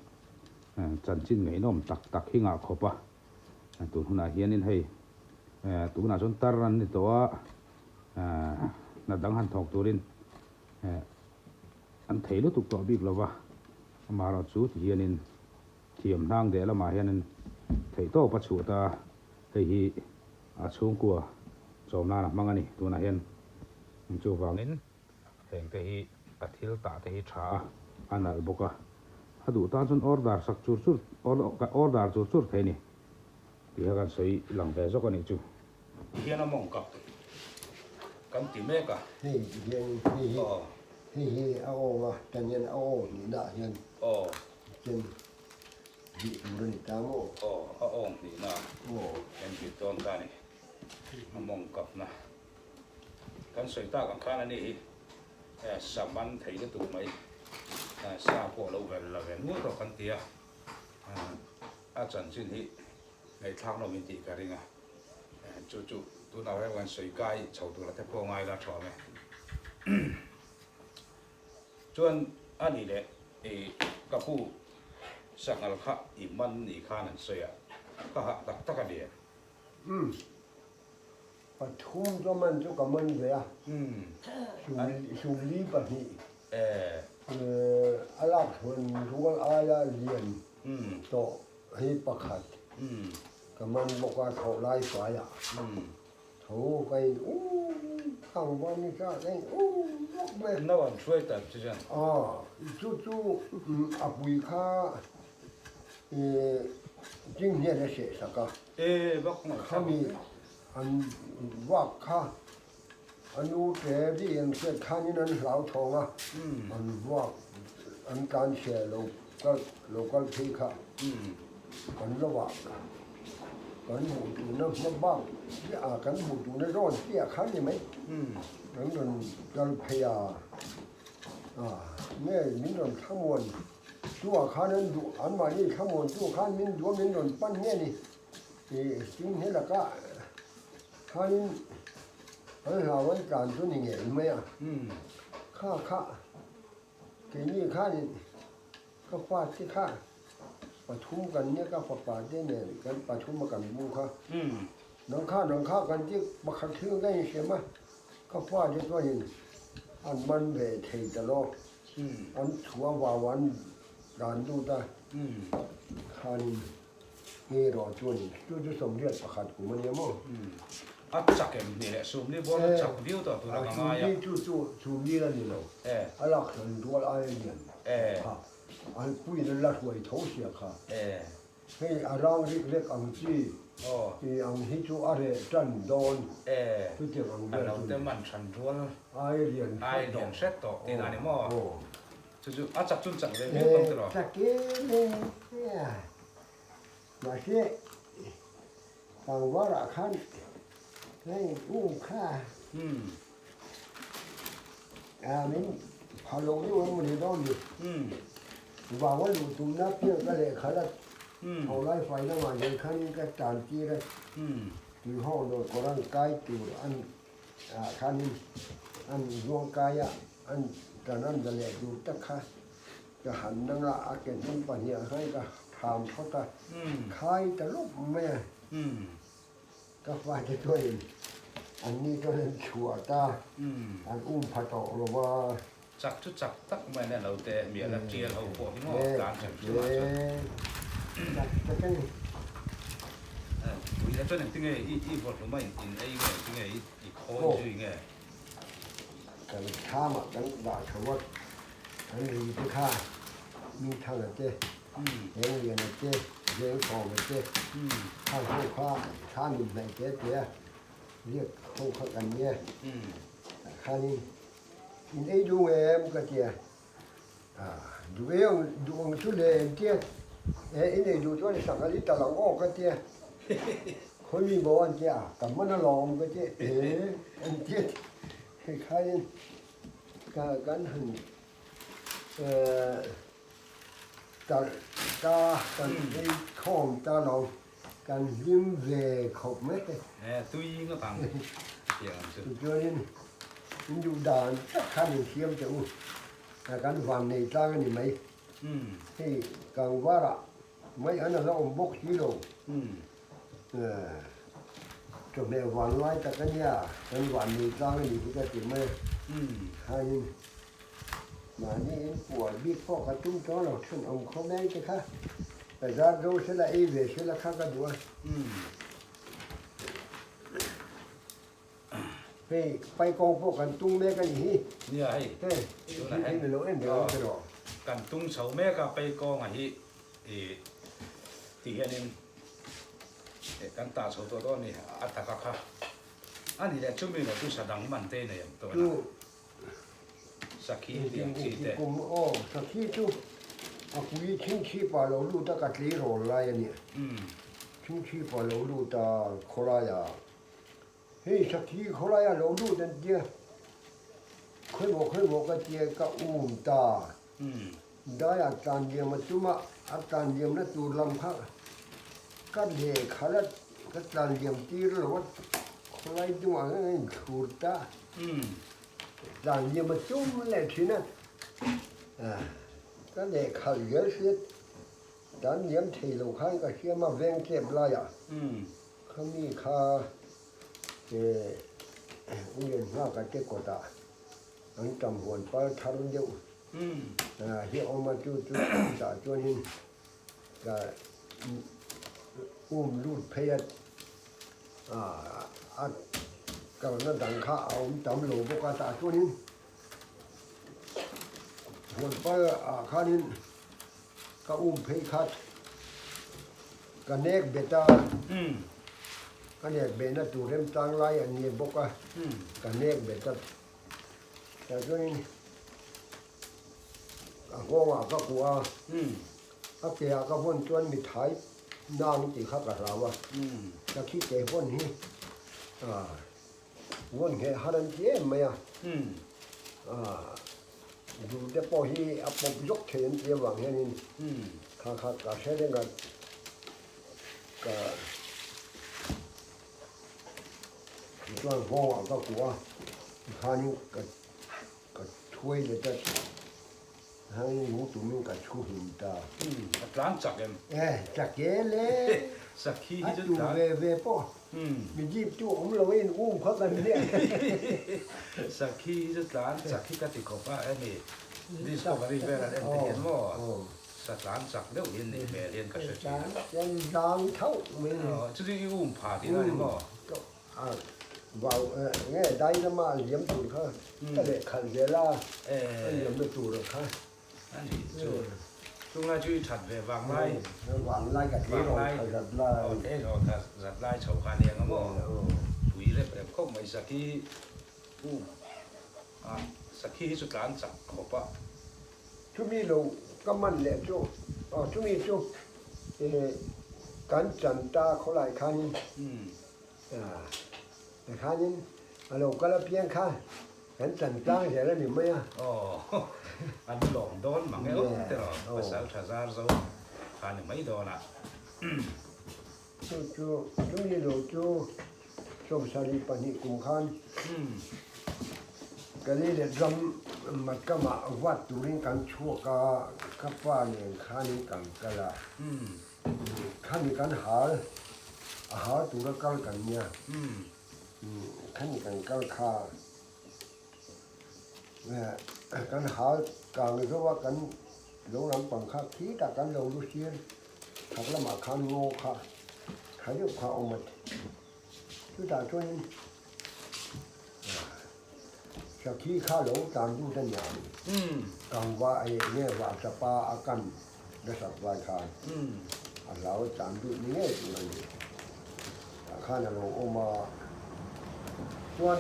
chanchin ngaihnawm tak tak hi ngah khawp a, tun hunah hianin hei tunah chuan tar an ni tawh a, hna dang han thawk turin an thei lutuk tawh bik lova, amaherawhchu ti hianin Thiam hnang deh lamah hianin theihtawp a chhuah ta a, hei hi a chhungkua chawm nan a hmang a ni. Tunah hian chuvangin hengte hi a thil tah te hi tha a, a nalh bawk a, a duh tan chuan order sak chur chur order chur chur thei a ni tih kha kan sawi lang ve zawk a nih chu. Tihian a mawng kap kan ti mek a. Hei hian hei hi hei hi a awng a, tan hian a awng hnihna ah hian. Aw. Chen bih tur a ni ta maw? Aw, a awng hnihna en bit dawn ta a ni. A mawng kapna kan sawi tak ang khan a ni hi sa man thei lutuk mai, sa pawh lo vel la ve nual tawh kan ti a, a chanchin hi ngaihthlak nawm in tih ka ring a, chu chu tunah hian kan sawi kai chho tur te pawh ngai la tha awm e. Chuan a nih leh i ka pu sanghal kha i man ni khan an sawi a, ka hah tak tak a nia. Umm, pathum ka man chu ka man ve a, Sumli pahnih a lak chhuan rual aia lian tawh hi pakhat ka man bawk a thawh lai faiah. Tho ka in u thang va ni sa ka in u vak mai. No an hruai tak chu chuan. Aw chu chu a pui kha ding hian a seh sak a. E vak ngaih thlak. Khami an vak kha a nu te ri an hriat khanin an hlau thawng a, an vak an tlan chhia lo kal lo kal phei kha kan lo ah. Kan hmuh tuna hma bak chiah a, kan hmuh tuna zawn chiah kha ni mai. Kan rawn kal phei a, nge min rawn thlamuan Chuvah khan an duh, anmahni thlamuantu khan min duh a, min rawn pan nge ni? Tih tin he lakah khanin an hlau an tlan chu ni ngei mai a. Kha kha keini khanin ka fate kha pathum kan nia, ka fapa te nen kan pathum a kan bung kha. Nang kha nang kha kan ti pakhat thil ka inhrem a, ka fate chuanin an man ve thei ta lo. An chhuah vau an dan lut a, khanin nge erawh chuanin chu chu sawmriat pakhat kum a nia maw? A chak em ni leh sumli bawr a chak viau tawh tura ka ngai a. Sumli chu chu sumli a ni lo, a lak hran rual aia lian kha, an puiin an la hruai tho sia kha. Hei a rang rik rek ang chi i ang hi chu a reh tan dawn chutiang ang vel chu. A lo te man hran rual ai lian ai lian hret tawh tih a ni maw? Chu chu a chak chun chak ve viau tawng tiraw? Chak em e mahse pangvar ah khan hei u kha a min pha lo deuh em mawni dawn ni. Vang a luh tumna piak ka lehkha la tho lai fai lamah zel khanin ka tan tir a, tuihawk dawr kawr an kai tur an ah khanin an zuang kai a, an tan an za leh tur tak kha ka han nang a, a ke hnung pahnih ah khan ka tham phawt a, khai ta lawp mai a, ka fate chuanin anni chuan an chhuah ta, an um pha tawh lo va. Chak chu chak tak mai nen lo te mial a tial ho pawh hi maw tlan hrim hrim ah chuan. Chak tak a ni. Ui la chuan engti nge i i vaw hlum a in in ei nge engti nge i i khawi zui nge. Kan thlam ah kan dah tho a, kan ri te kha Mingthanga te, Hengliana te, Zengthawma te khang ho kha thlam in hnaih te te a riak ho kha kan nia. Tah khanin In ei duh em ka ti a, duh e ang duh ang chu le em tia, e in ei duh chuan i sanghal i tal ang aw ka tia, khawi mi maw an tia, ka hman alawm ka tia, e an tia hei khaiin ka kan han talh ta kan ei khawm ta lo kan hlim ve khawp mai. E tui ngawt ang tiang ang chu. Tichuanin in duh dan tak khan in siam teh u, kan van nei tlang a ni mai. Hei Kangvarah mai an a la awm bawk si lo. Chawhmeh van lai tak a nia, kan van nei tlang a ni hi ka ti mai a. Khanin mahni in pual bik pawh ka tum tawh lo, thenawm khawmeng te kha ka zar zo sela ei ve sela kha ka duh a. Hei paikawng pawh kan tung mek a ni hi. Nia hei. Hei hei mi lo en ve ang tiraw. Kan tung chho mek a paikawnga hi i ti hianin kan tah chho tawh dawn a ni a taka kha. A ni leh chumi lo chu sadang man te nei ang tawh na. Sakhi tih ang chi te. Kum aw sakhi chu a pui chhingchhip ah lo lut a ka tleirawl lai a nia. Chhingchhip ah lo lut a khawlai ah hei sakhi khawlai ah lo lut an tia khawimaw khawimaw ka tia ka um ta. Dai ah tlan liam a tum a, a tlan liam na tur lam kha ka lehkha la ka tlan liam tir lo a, khawlai dungah hian a inthlur ta. Tlan liam a tum leh thin a, ka lehkha zel hriat tlan liam thei lo khan ka hriam a veng tlep laiah khami kha u Lianhmaka te kawtah an tam huan pal thar deuh hi a awm a, chu chu tah chuanin ka um lut phei a, a kalna dang kha a awm tam lo bawk a, tah chuanin huan pal ah khanin ka um phei khat ka nek bet a, ka nek behna tur remchang lai a ni bawk a, ka nek bet a. Tah chuanin a nghawngah ka kuah a, a ke ah ka vawn chuan mithai nang tih kha ka hlau a, ka khi ke vawn hi vawn ngheh har an ti em mai a, duh. te pawh hi a pawp zawk thei an tih avang hianin kha kha ka hre reng a, ka chuan nghawngah ka kuah a, tikhanin ka ka thuai let a, hangin lung tumin ka chhu hlim ta. A tlan chak em? E, chak e le. Sakhi hi chu tlan. A tu ve ve pawh. Mi jeep chu awm lo in um kha kan hliah. Sakhi hi chu tlan chak hi ka ti khawp a hemi Discovery vel an en te hian maw sa tlan chak deuh hian nih hmel hian ka hre thin. Tlan zang thauh mai ni. Chu chu i um pha tih na ni maw? Vau nge dai lama liam tur kha ka leh khalh zel a, ka liamna tur kha. A nih chu. Chunglai chu i that ve vanglai. Vanglai ka tleirawl tha zat lai. Aw tleirawl tha zat lai chho kha nia nga maw? Pui rep rep khawp mai sakhi um a sakhi hi chu tlan chak khawp a. Chumi lo ka man leh chu aw chumi chu kan chan ta khawlai khanin tikhanin a lo kal apiang kha Kan chan tlang zel a ni mai a. Aw, an lawm dawn mang e awm te rawh, pasal tha zar zo kha ni mai dawn a. Chu chu, chumi lo chu 72 kum khan Galilea ram Matkamah vat turin kan chhuak a, ka pa nen khanin kan kal a. Khami kan hal, a hal tura kal kan nia. Khami kan kal kha kan hal kang zo a kan lo lampang kha khitah kan lo lu sir chhak lamah khan ngaw kha tha deuh kha a awm a chutah chuanin sakhi kha lo tlan lut a nia kangva nge vahchapa a kan nasat vai khan a hlau tlan lut ni ngei tur a ni. Tah khan a lo awm a, chuan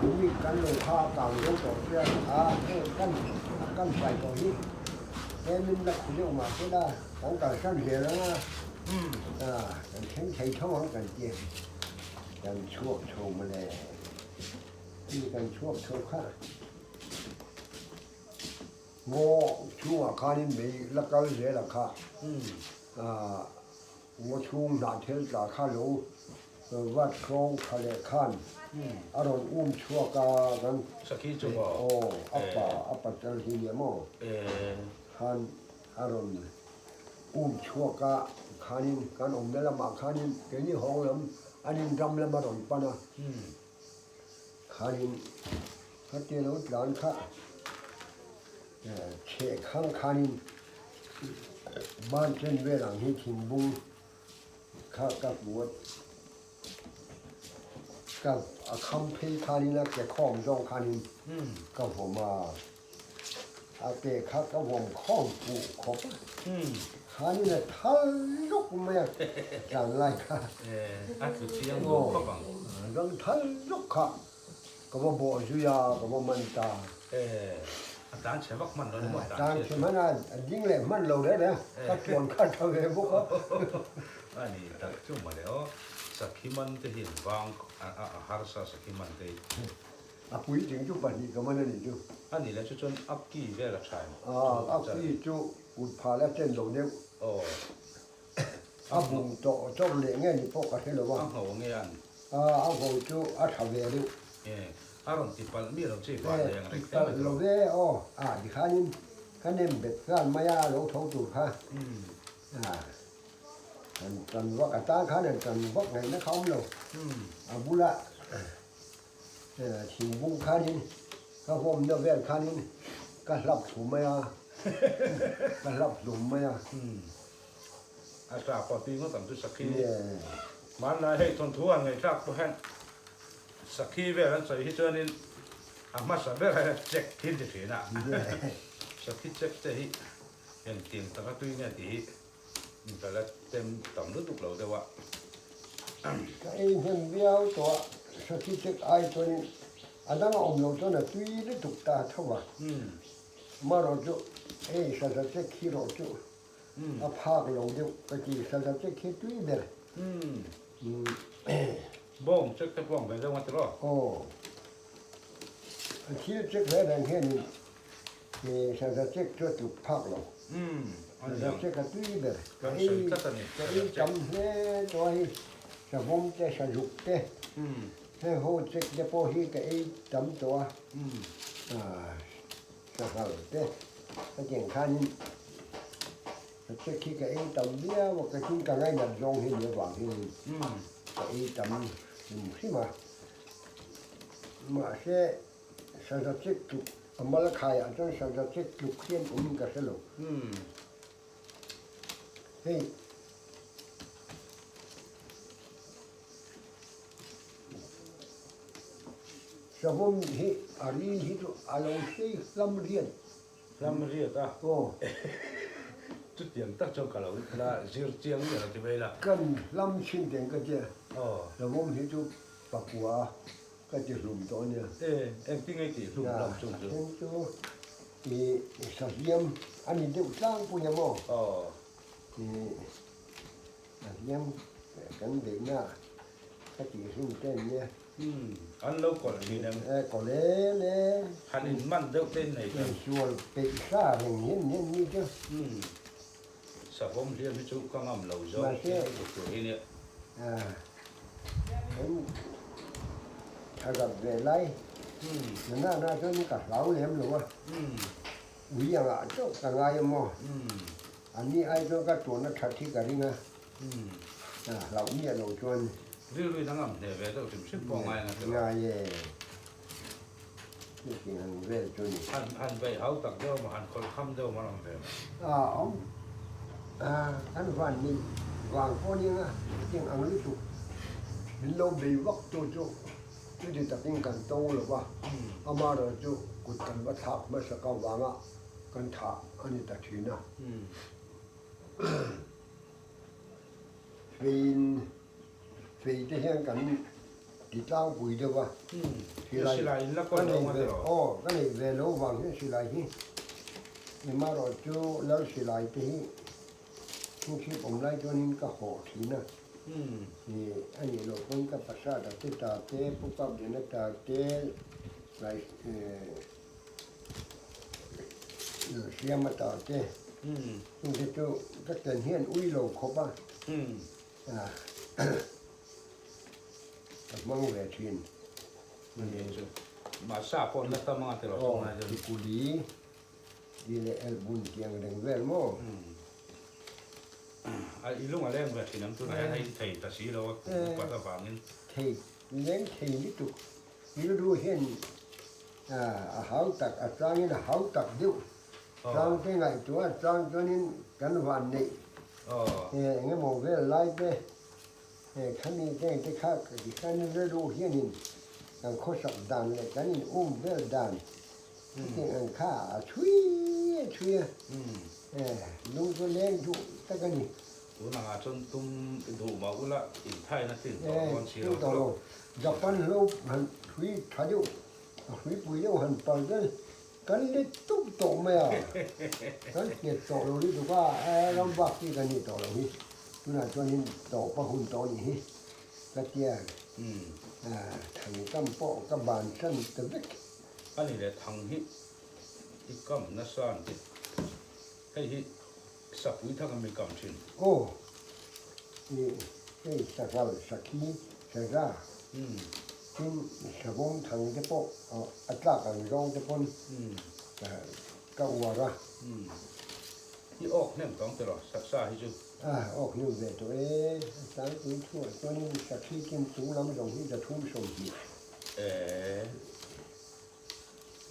tui kan lo kha a kang zo tawh chian a heng kan a kan fai tawh hi tlemin la khu deuh mah se la kan kalsan zel ang a, kan thleng thei tho ang kan ti kan chhuak chho mawle tui kan chhuak chho kha. Ngaw chhungah khanin mei la kal zel ang kha. Ngaw chhung hnah thil tla kha lo vat hrawng tha leh khan a rawn um chhuak a kan Sakhi chu maw? Aw, a pa, a pasal hi nia maw? Khan a rawn um chhuak a, khanin kan awmna lamah khanin keini hawng lam an inram lam a rawn pan a, khanin khatia lo tlan kha Chheh khang khanin ban chen vel ang hi thingbung kha ka hmu a, ka a kham phei khanin a ke khawm zawng khanin ka vawm a, a ke kha ka vawm khawm fuh khawp a, khanin a thal luk mai a, tlan lai kha. A tlu chiang duh khawp ang. Rang thal luk kha. Ka va bawh zui a, ka va man ta. E, a tlan chhe vak hman lo ni maw? A tlan chhe hman a, a ding leh hman lo reng reng a, ka tuan kha tha ve bawk a. A ni tak chu mawle aw, sakhi man te hi an vang a harsa sakhi man te hi. A puitling chu pahnih ka man a nih chu. A nih leh chu chuan a ki vel a tha em? A ki chu kut phah la chen lo deuh. Aw. A bung tawh chawr leh nge ni pawh ka hre lo a. A ngho nge an? A ngho chu a tha ve deuh. E, a rawn ti palh mi lo chi van leh ang reng hle mai chu. Ti palh lo ve aw. A tikhanin ka nem bet nghal mai a, lo tho tur kha. A, kan tan vak a tang khan an tan vak ngaihna kha awm lo. A bula thingbung khanin ka hawmna vel khanin ka hlap thlu mai a, ka hlap hlum mai a. A tla pawh tui ngawt ang chu sakhi. Hmanlai hei thawnthu han ngaihthlak pawh hian sakhi vel an sawi hi chuanin a hmasa ber a check hi an ti thin a. Sakhi check te hi engtiang taka tui nge tih hi ka la tem tam lutuk lo deuh a. Ka ei hnem viau tawh a, sakhi check ai chuanin a dang a awm loh chuan a tui lutuk ta tho a. Amaherawhchu chu hei sasa check hi rawh chu A phak lo deuh ka ti, sasa check hi tui ber. Bawng check te pawh ang ve deuh nga tiraw? Aw. A thil check hle reng hianin. Saza chek chu a tluk phak lo. Saza chek a tui ber. Ka ei ka ei tam hle tawh a hei savawm te sazuk te heng ho chek te pawh hi ka ei tam tawh a. Sanghal te hetiang khanin ka chek hi ka ei tam viau a, ka tin ka ngainat zawng hi ni avang hianin ka ei tam hrim hrim a. Mahse saza chek tluk a mal khaiah chuan saza chek tluk hian awmin ka hre lo. Hei. Savawm hi a ril hi chu a lo sei hlam riat. Hlam riat a? Aw. Chutiang tak chuan ka lo la zir chiang miah lo ti mai la. Kan hlam chhin teng ka tia. Aw. Savawm hi chu pakua ka ti hlum tawh a nia. E, engtin nge tih hlum hlam chung chu? A then chu i sahliam a ni deuh tlangpui a maw? Aw. I. A hliam kan beihna ka tih hlum te an nia. Umm, an lo kawlh thin em? E, kawlh em e. Han in man deuh te in nei ta. Insual peih hra reng hian nen ni chu. Umm, savawm hliam hi chu ka ngam lo zawk hi tuk tur hi nia. A, kan thazat ve lai. Umm. Na na chuan ka hlau lem lo a. Umm. Ui angah chauh ka ngai a maw? Umm. An ni ai chuan ka tuahna that hi ka ring a, hlauh miah loh chuan. Rilru in a ngam hle ve deuh hrim hrim pawh ngai ang a ti lo. Ngai e, chutiang ang vel chu ni. Han han beih hau tak deuh maw, han khawlh kham deuh maw an awm ve maw? A awm, kan van nih vang pawh nia nga, chutiang ang lutuk min lo bei vak tu chu chuti takin kan to lo va, amaherawhchu kut kan va thlak hmasa ka vanga Kan thah a ni ta thin a. Feiin fei te hian kan ti tlangpui deuh a. Silai in la kawl lo nga tiraw? Aw, ka neih ve lo vang hian silai hi emarawh chu lal silai te hi chhungchhip awm lai chuanin ka hawh thin a. A nih loh pawn ka pasat a te ta te, Pu Kapdena ta te, Siama ta te chung te chu ka ken hian ui lo khawp a, ka hmang ve thin. Mahsa pawh na tam anga tilo thung lai chuan. Kuli di leh elbun tiang reng vel maw? A i lung a leng ve thin ang tunah hian hei thei ta si lo a kum upat avangin. Thei leng thei lutuk rilru hian A hau tak, a changin a hau tak deuh. Chang te ngaihtuah a chang chuanin kan van neih eng emaw vel lai te khami te te kha tikhan rilru hianin kan khawsak dan leh kan in um vel dan chutiang ang kha a chhui a chhui a, lung chu leng duh tak a ni. Tunangah chuan tum duh mah ula inthaina tin tawh dawn si lo chu. Japan hlo han thui tha deuh. A hruipui deuh han pal vel kan let tuk tawh mai a, kan nghet tawh lo lutuk a, ram bak hi ka nih tawh lo hi, tunah chuanin tawp a hun tawh anih hi ka tia, thang kam pawh ka ban tan ta vek. A ni le, thang hi i kam nasa an ti, hei hi sapui thang a mi kam thin. Aw, hei sanghal, sakhi, saza. Tin, savawm thang te pawh a tlak ang zawng te pawn ka uar a. I awk hnem tawng tiraw sa hi chu? A awk hnem ve tawh e. A tlangpui thuah chuanin sakhi kin chung lam zawng hi 320. E,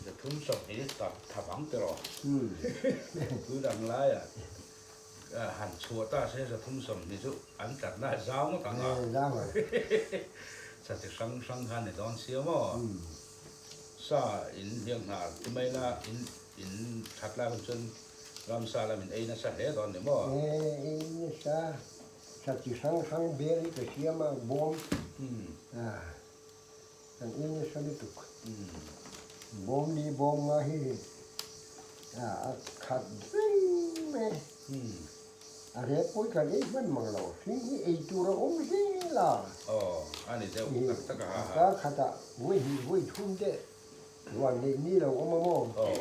320 tak thap ang tiraw? Tui dang laiah han chhuah ta se 320 chu an tlatna a zau ngawt ang a. Zau ang. Sa chi hrang hrang kha ni dawn sia maw? Sa in hliang hna ti mai la in in that lai hun chuan ramsa lam in ei nasa hle dawn ni maw? Ei nasa. Sa chi hrang hrang bel hi ka siam a, bawm. Kan ei nasa lutuk. Bawm ni bawm nga hi a khat reng mai. A rep pawh hi kan ei hman mang lo. Hring hi ei tur a awm zel a. Aw, a ni deuh tak tak a ha ha. Kar khatah vawi hnih vawi thum te ruan neih ni lo awm a maw? Aw.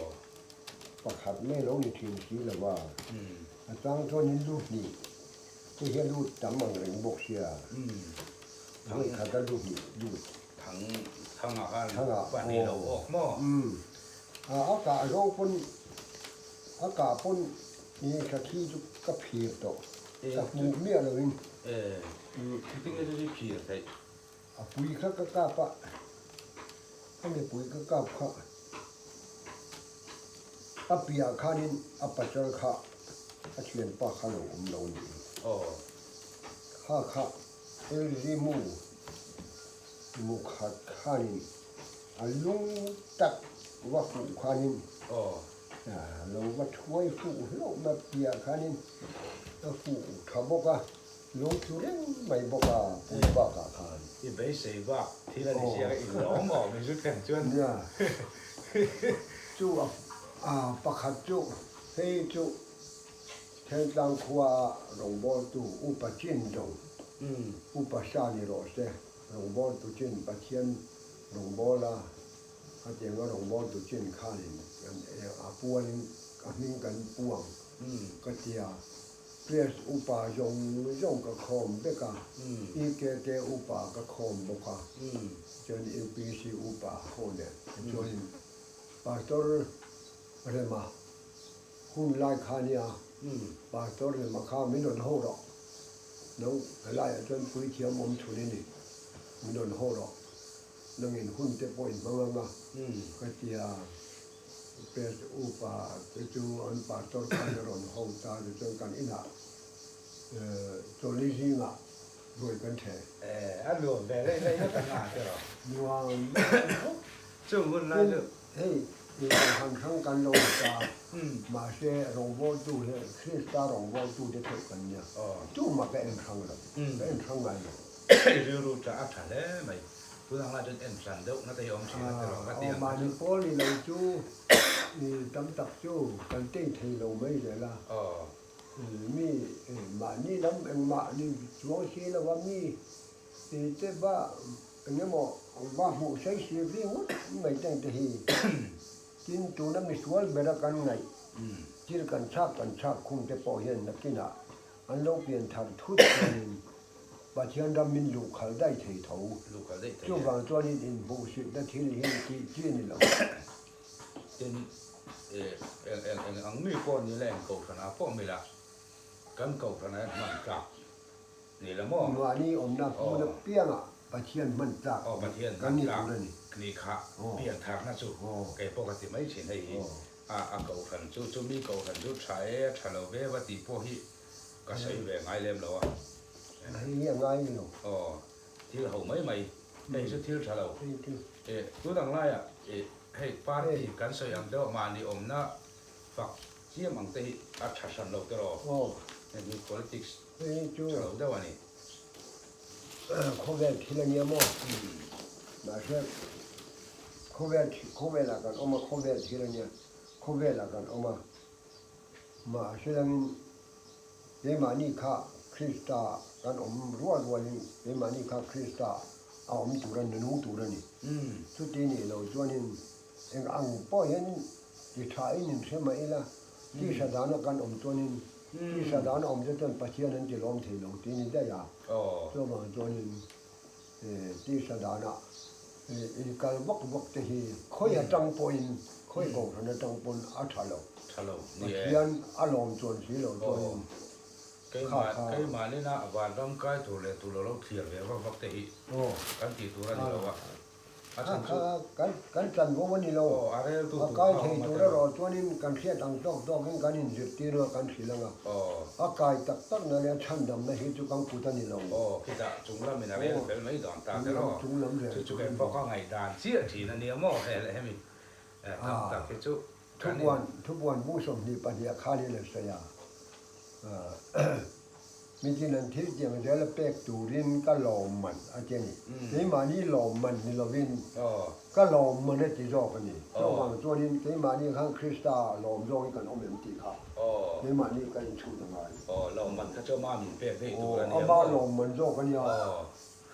khat mai lo ni thin si lo va, a chang chuanin lu hnih te hi a lut tam ang reng bawk sia, vawi khat a lu hnih lut. Thang thangah khan pahnih lo awk maw? A a kah zawng pawn a kah pawn i sakhi chu ka phir tawh, ka hmuh miah loin. Engtin nge chu chu i phir theih? A pui kha ka kap a, a mipui ka kap kha a piah khanin a pasal kha a thianpa kha lo awm lo niin kha kha Elzimu mu khat khanin a lung tak va fuh khanin lo va thuai fuh hlauh mai piah khanin a fuh tha bawk a. Lung tlu reng mai bawk a pui bakah khan. I beisei bak thil a ni sia ka inlawm awm i zu thlen chuan. Nia. Chu a pakhat chu hei chu Thentlang khua a rawngbawltu Upa Chin zawng Upa Sa ni rawh se rawngbawltu chin Pathian rawngbawla hetianga rawngbawltu chin khanin kan a pualin a hming kan puang ka tia. Press upa zawng zawng ka khawm vek a, EKK upa ka khawm bawk a, chuan UPC upa ho nen tichuanin Pastor Rema hun lai kha nia, Pastor Rema kha min rawn ho rawh, nang helaiah chuan puithiam awm chhun i ni, min rawn ho rawh, nangin hun te pawh in hmang ang a ka ti a. Pes upa te chu an pastor khan a rawn ho ta te chuan kan inah chawlni zingah ruai kan ṭhe. A nuam ve rei rei vek a nga te rawh. Nuam vek khawp. Chung hun lai chu. Hei han hrang kan lo ni ta, mahse rawngbawltu hi Krista rawngbawltu te theuh kan nia. Tumah ka en hrang lo, ka en hrang ngai lo. I rilru tah a ṭha hle mai. Tunah lai chuan en hran deuh na te hi awm thin a tiraw ka ti ang kha chu. Mahni pawl ni lo chu tam tak chu kan tei thei lo mai zel a. Mi mahni lam engmah ni chuang si lo a mi te va eng emaw va hmuh sei sir ri ngawt mai teng te hi. Tin tuna misual bera kan ngaih thil kan chhak kan chhak khum te pawh hian nakinah an lo pian thar thut chuanin Pathian ram min luh khalh daih thei tho. Chuvang chuanin inhmuhsitna thil hi tih chi ni lo. Tin, eng eng eng ang mi pawh ni la, eng kohhranah pawh mi la, kan kohhranah hian hman tlak ni la maw? Mahni awmna hmun apiangah Pathian hman tlak kan ni tur a ni. Ni kha pian tharna chu kei pawh ka ti mai thin hei hi. A kohhran chu chumi kohhran chu tha e a tha lo ve va tih pawh hi ka sawi ve ngai lem lo a. Hei hi a ngai lo. Aw, thil ho mai mai. Hei chu thil tha lo. E, tun ang laiah e hei party kan sawi ang deuh mahni awmna fak chiam ang te hi a tha hran lo tiraw? Hei hi politics tha lo deuh a ni. Khawvel thil a nia maw? Mahse khawvel khawvelah kan awm a, khawvel thil a nia, khawvelah kan awm a. Mahse langin keimahni kha Krista kan awm rual rualin keimahni kha Krista a awm tur a, nunung tur a ni. Chuti nih loh chuanin eng ang pawh hian ti thain inhre mah ila, tisa dana kan awm chuanin tisa dana awm te chuan Pathian an ti lawm thei lo tih a ni daih a. Chuvang chuanin tisa dana i kal vak vak te hi khawi atang pawhin, khawi kohhran atang pawn a tha lo. Pathian a lawm chuan si lo chuanin kha kha. Keimahni-na vanram kai tur leh tur lo lo thlir ve vak vak te hi kan tih tur a ni lo a. A kha kan chanvo a ni lo. A kai thei tur erawh chuanin kan hriat ang tawk tawkin kan inzirtir a, kan hrilh ang a. A kai tak tak na leh a chhandamna hi chu kan kut a ni lo. Aw, khitah chunglamin a rel fel mai dawn ta te rawh. Chu chu kei pawh ka ngaihdan chiah thin a nia maw he leh hemi tam tak hi chu kan in. Thubuan bung 22 khanin a sawi a. Mitin an thil tiang zel a pek turin ka lawm man a ti a ni. Keimahni lawm man ni lovin ka lawm man a ti zawk a ni. Chuvang chuanin keimahni khan Krista lawm zawngin kan awm em tih kha keimahni kan inchhut a ngai. Ama lawm man zawk a nia.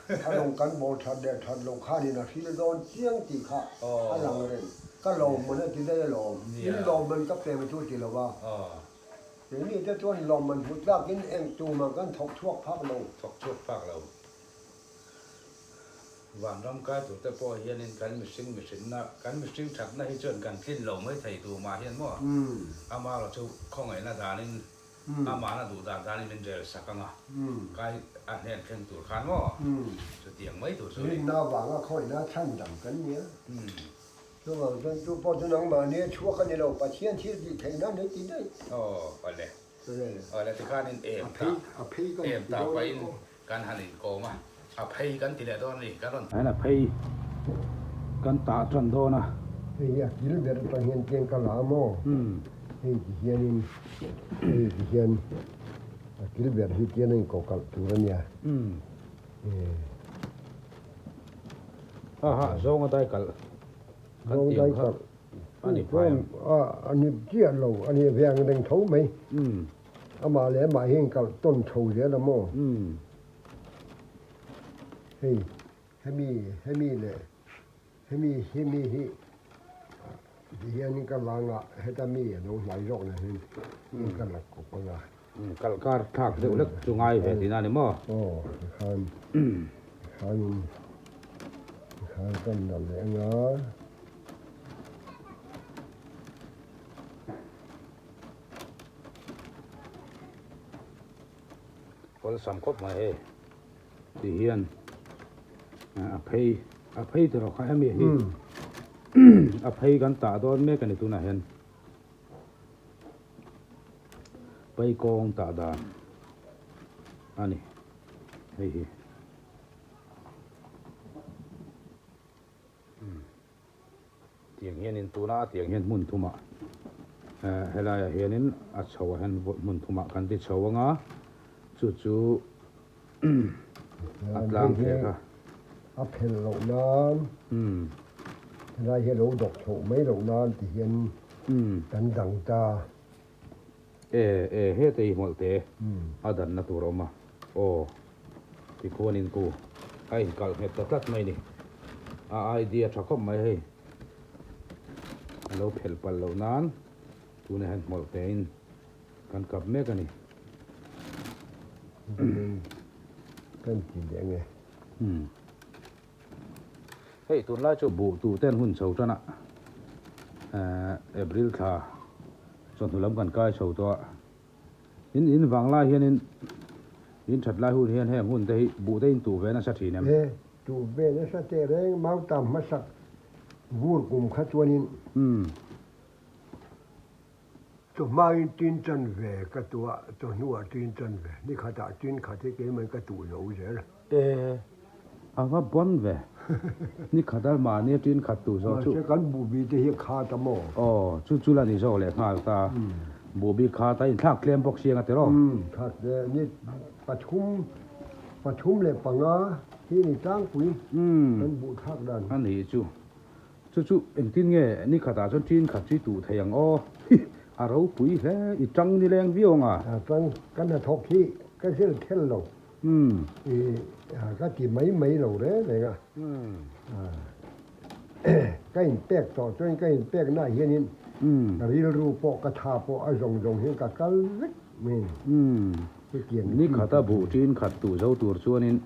A lawng kan bawl that leh that loh khanin a hril dawn chiang tih kha a lang reng. Ka lawmman a ti daih alawm. In lawmman ka pem chu ti lo a. Keini te chuan lawmman hmu tlakin eng tumah kan thawk chhuak phak lo. Thawk chhuak phak lo. Vanram kai tur te pawh hianin kan mihring mihrinna, kan mihring thatna hi chuan kan tlin lo mai thei tumah hian maw? Amaherawh chu khawngaihna danin Amahna duh dan danin min rel sak ang a, kai a hnen thleng tur khan maw? Chutiang mai tur chu a ni. Rinna vanga khawihna chhan dang kan ni a. Chuvang chuan chu pawh chu nangmah nia chhuak a ni lo, Pathian thil tih theihna a ni ti daih. Aw, awle. Awle, tikhanin em ta, em ta pahin kan han inkawm a, a phei kan ti leh dawn a ni, kan rawn. A phei kan tah tan dawn a. Hei a kil ber atang hian tleng ka la maw? Hei ti hianin, hei ti hian a kil ber hi tian a inko kalh tur a nia. Ha ha, zawnga dai kalh kan tih ang kha a ni phai ang. A ni chiah lo, a ni ve ang reng tho mai. Amah leh amah hi in kalh tawn chho zel a maw? Hei, hemi, hemi leh hemi, hemi hi ti hianin ka vang a, heta mi a lo hnai zawk nen hian in ka la kawp ang a. Kalh kar thlak deuh hlek chu ngai ve tihna a ni maw? Aw, tikhan, tikhanin, tikhan kan la leh ang a. Awlsam khawp mai hei ti hian a phei a phei tur kha hemi hi a phei kan tah dawn mek a ni tunah hian paikawng tah dan a ni hei hi. Tiang hianin tuna tiang hian hmun thumah helaiah hianin a chho ah hian hmun thumah kan ti chho anga chu chu a tlang thlek a. A phelh loh nan helai hi a lo dawk chhoh mai loh nan ti hian kan dang ta. E e heta hi hmawlh te a danna tur a awm a, aw tikhuanin ku a inkalh nghet ta tlat mai ni, a idea tha khawp mai hei a lo phelh palh loh nan tunah hian hmawlh tein kan kap mek a ni. Kan ti leh ange. Hei tunlai chu buh tuh ten hun chho tan a, April thla chawhnu lam kan kai chho tawh a, in in vang lai hianin in that lai hun hian heng hun te hi buh te in tuh ve nasa thin em? E, tuh ve nasa teh reng Mautam hmasak vur kum kha chuanin chawhmain tin chan ve ka tuah chawhnuah tin chan ve ni khatah tin khat hi keimah ka tuh zo zel. E, a va bawn ve. Ni khat a mahni a tin khat tuh zawh chu. Mahse kan buhbi te hi kha ta maw? Aw, chu chu la ni zawk leh nghal ta. Buhbi kha ta inthlak tlem bawk siang a ti rawh. Umm, thlak tlem. Ni pathum, pathum leh panga hi ni tlangpui kan buh thlak dan. A nih chu. Chu chu engtin nge ni khatah chuan tin khat chu i tuh thei ang aw? A ropui hle, i tang ni leng viau ang a. A tang, ka hnathawk hi ka zir thel lo. I ka ti mai mai lo reng reng a. Ka inpek tawh chuan ka inpek naah hianin ka rilru pawh ka tha pawh a zawng zawng hian ka kal vek mai a ni. Hetiang Ni khata buh tin khat tuh zo tur chuanin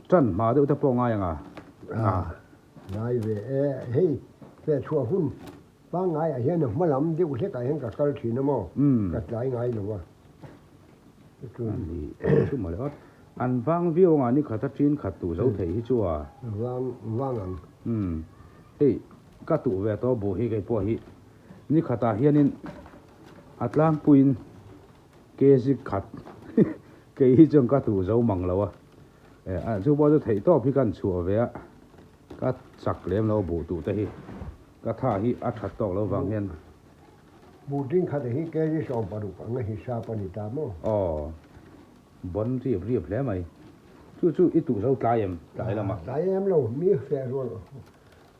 Tan hma deuh te pawh ngai ang a? A, ngai ve e. Hei, fehchhuah hun pangngaiah hian a hma lam deuh hlekah hian ka kal thin a maw? Ka tlai ngai lo a. Ani, chu mawle awt. An vang viau anga ni khat a tin khat tuh zo thei hi chu a. Vang, vang ang. Hei, ka tuh ve tawh buh hi kei pawh hi ni khatah hianin a tlangpuiin kg khat Kei hi chuan ka tuh zo mang lo a, chu pawh chu theih tawp hi kan chhuah ve a, ka chak lem lo buh tuh te hi, ka tha hi a that tawk lo vang hian. Buh ding khat hi kg 16 ang a hisap a ni ta maw? Aw, bon riap riap hle mai. Chu chu i tuh zo tlai em tlai lamah? Tlai em lo, mi feh rual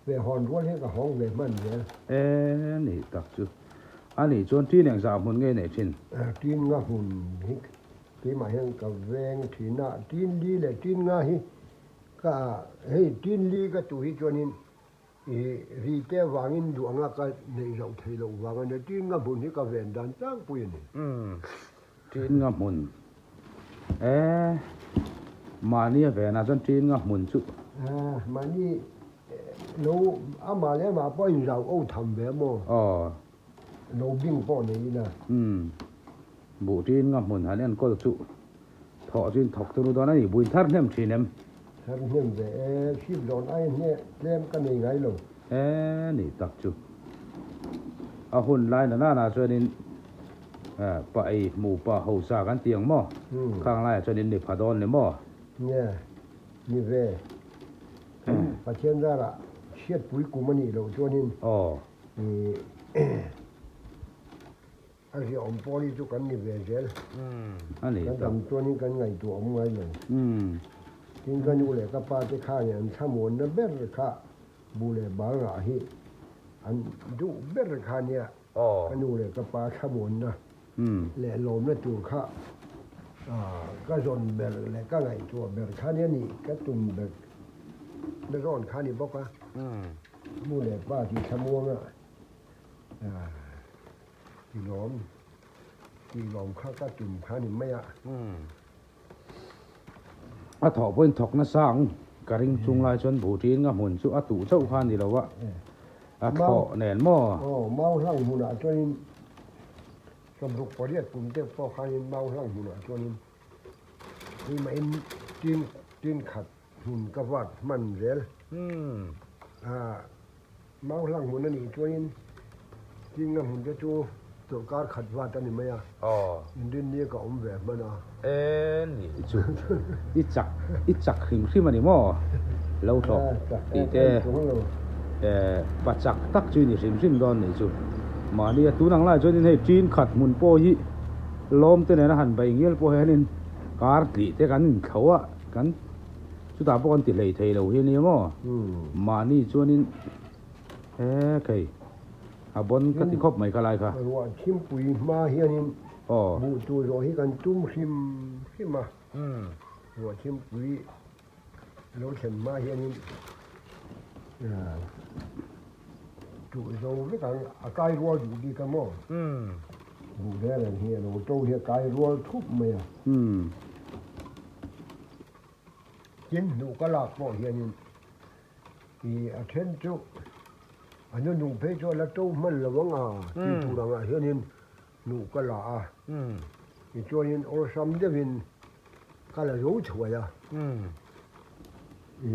ve hawn rual hi ka hawng ve hman zel. E ni tak chu. A nih chuan tin eng zah hmun nge neih thin? Tin nga hmun hi keimah hian ka veng thin a, tin li leh tin nga hi ka hei tin li ka tuh hi chuanin. I ri te avangin duh anga ka neih zoh theih loh vang a nia, tin nga hmun hi ka ven dan tlangpui a ni. Umm, tin nga hmun. E, mahni a venah chuan tin nga hmun chu. E, mahni lo amah leh amah pawh inzau o tham ve maw? Aw. Lo bing pawh nei ila. Umm, buh tin nga hmun han enkawl chu thawh chu in thawk turu dawn a ni, buin thar hnem thin em? Thar hnem ve e, hrip zawn ai hne tlem ka nei ngai lo. E nih tak chu. A hun lai na nana chuanin pa ei hmu pa hausa kan ti ang maw? Khang laiah chuan in ni pha dawn ni maw? Nia, ni ve. Pathian zarah hriatpui kum a nih loh chuanin. Aw. A ziahawm pawl hi chu kan ni ve zel. A ni Kan tak. dam chuanin kan ngaihtuah awm ngai lo. Tin ka nu leh ka pa te khanin an thlamuanna ber kha bu leh bal ngah hi an duh ber kha nia. Ka nu leh ka pa thlamuanna leh lawmna tur kha ka zawn ber leh ka ngaihtuah ber kha nia nih ka tum ber na zawn kha ni bawk a. Nu leh pa tih thlamuanga Ti lawm, ti lawm kha ka tum kha ni mai a. A thawh pawhin thawk nasa ang ka ring chung lai chuan buh ṭin nga hmun chu a tuh chauh kha a ni lo a, a thlawh nen maw? Aw, mau hlang hmunah chuanin sawmruk pariat kum te pawh khanin mau hlang hmunah chuanin keimah-in tin tin khat hmun ka vat hman zel. Mau hlang hmun a nih chuanin Chinga hmun te chu chawlhkar khat vat a ni mai a, inrinni ka awm ve hman a. E ni chu i chak i chak hrim hrim a ni maw? Lo thlawh tih te pa chak tak chu i ni hrim hrim dawn nih chu. Mahni a tun ang lai chuanin hei tin khat hmun pawh hi lawm te nena han bei ngial pawh hianin kar tlih te kan inthlo a kan Chutah pawh kan ti hlei thei lo hi a nia maw? Mahni chuanin he khei a bawn ka ti khawp mai kha lai kha. Ruah thimpui hma hianin buh tur zawh hi kan tum hrim hrim a, ruah thimpui lo thlen hma hianin tuh zo vek ang, a kai rual duh bik a maw? Buh reng reng hi a lo to hi a kai rual thup mai a. Tin hnuh ka lak pawh hianin i a then chu a nu phei chu a la to hman lo ang a tih tur angah hianin hnuh ka la a, tichuanin awlsam deuhin ka la zo thuai a, i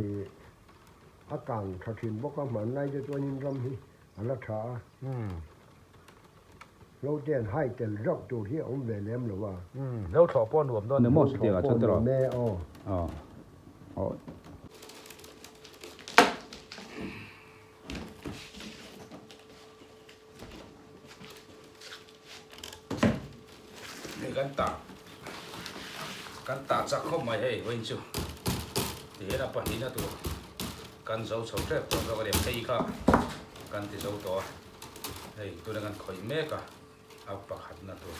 a kang tha thin bawk a, hmanlai te chuanin ram hi a la tha a. Lo te an hai tel zauh tur hi a awm ve lem lo a. Umm, lo thlawh pawh nuam dawn emaw chutiang ah chuan tiraw? Nuam e aw. Aw. Aw. Hei kan tah kan tah chak khawp mai hei vawiin chu tihian a pahnihna tur kan zo chho tep tawh zawk a ni phei kha kan ti zo tawh a. Hei tuna kan khawih mek a, a pakhatna tur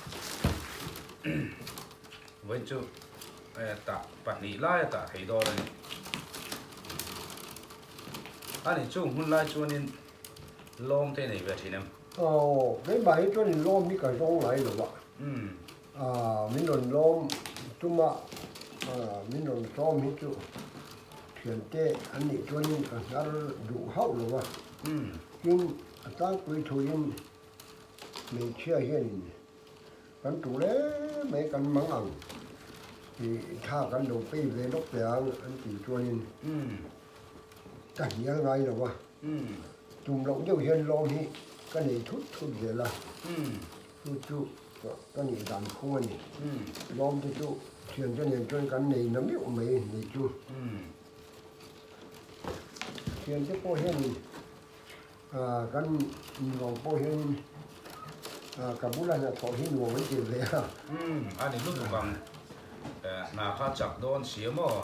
vawiin chu tah pahnih lai a tah thei dawn a ni. A nih chung hun lai chuanin lawm te nei ve thin em? Aw, keimah hi chuanin lawm hi ka zawng ngai lo a. Min rawn lawm tuma min rawn sawm hi chu thiante an nih chuanin ka hnar duh hauh lo a. Tin, a tlangpui thuin hmeichhia hianin kan tu reng mai kan mang ang tih thla kan lo pei ve lawk teh ang an tih chuanin ka hnial ngai lo a, tum loh deuh hian lawm hi ka nei thut thut zel a, chu chu ka nih dan phung a ni. Lawm te chu thiante nen chuan kan nei na meuh mai nih chu. Thiante pawh hianin kan nuam pawh hianin ka bula hnathawh hi nuam an ti ve a. A ni lutuk ang. Hna kha chak dawn si a maw?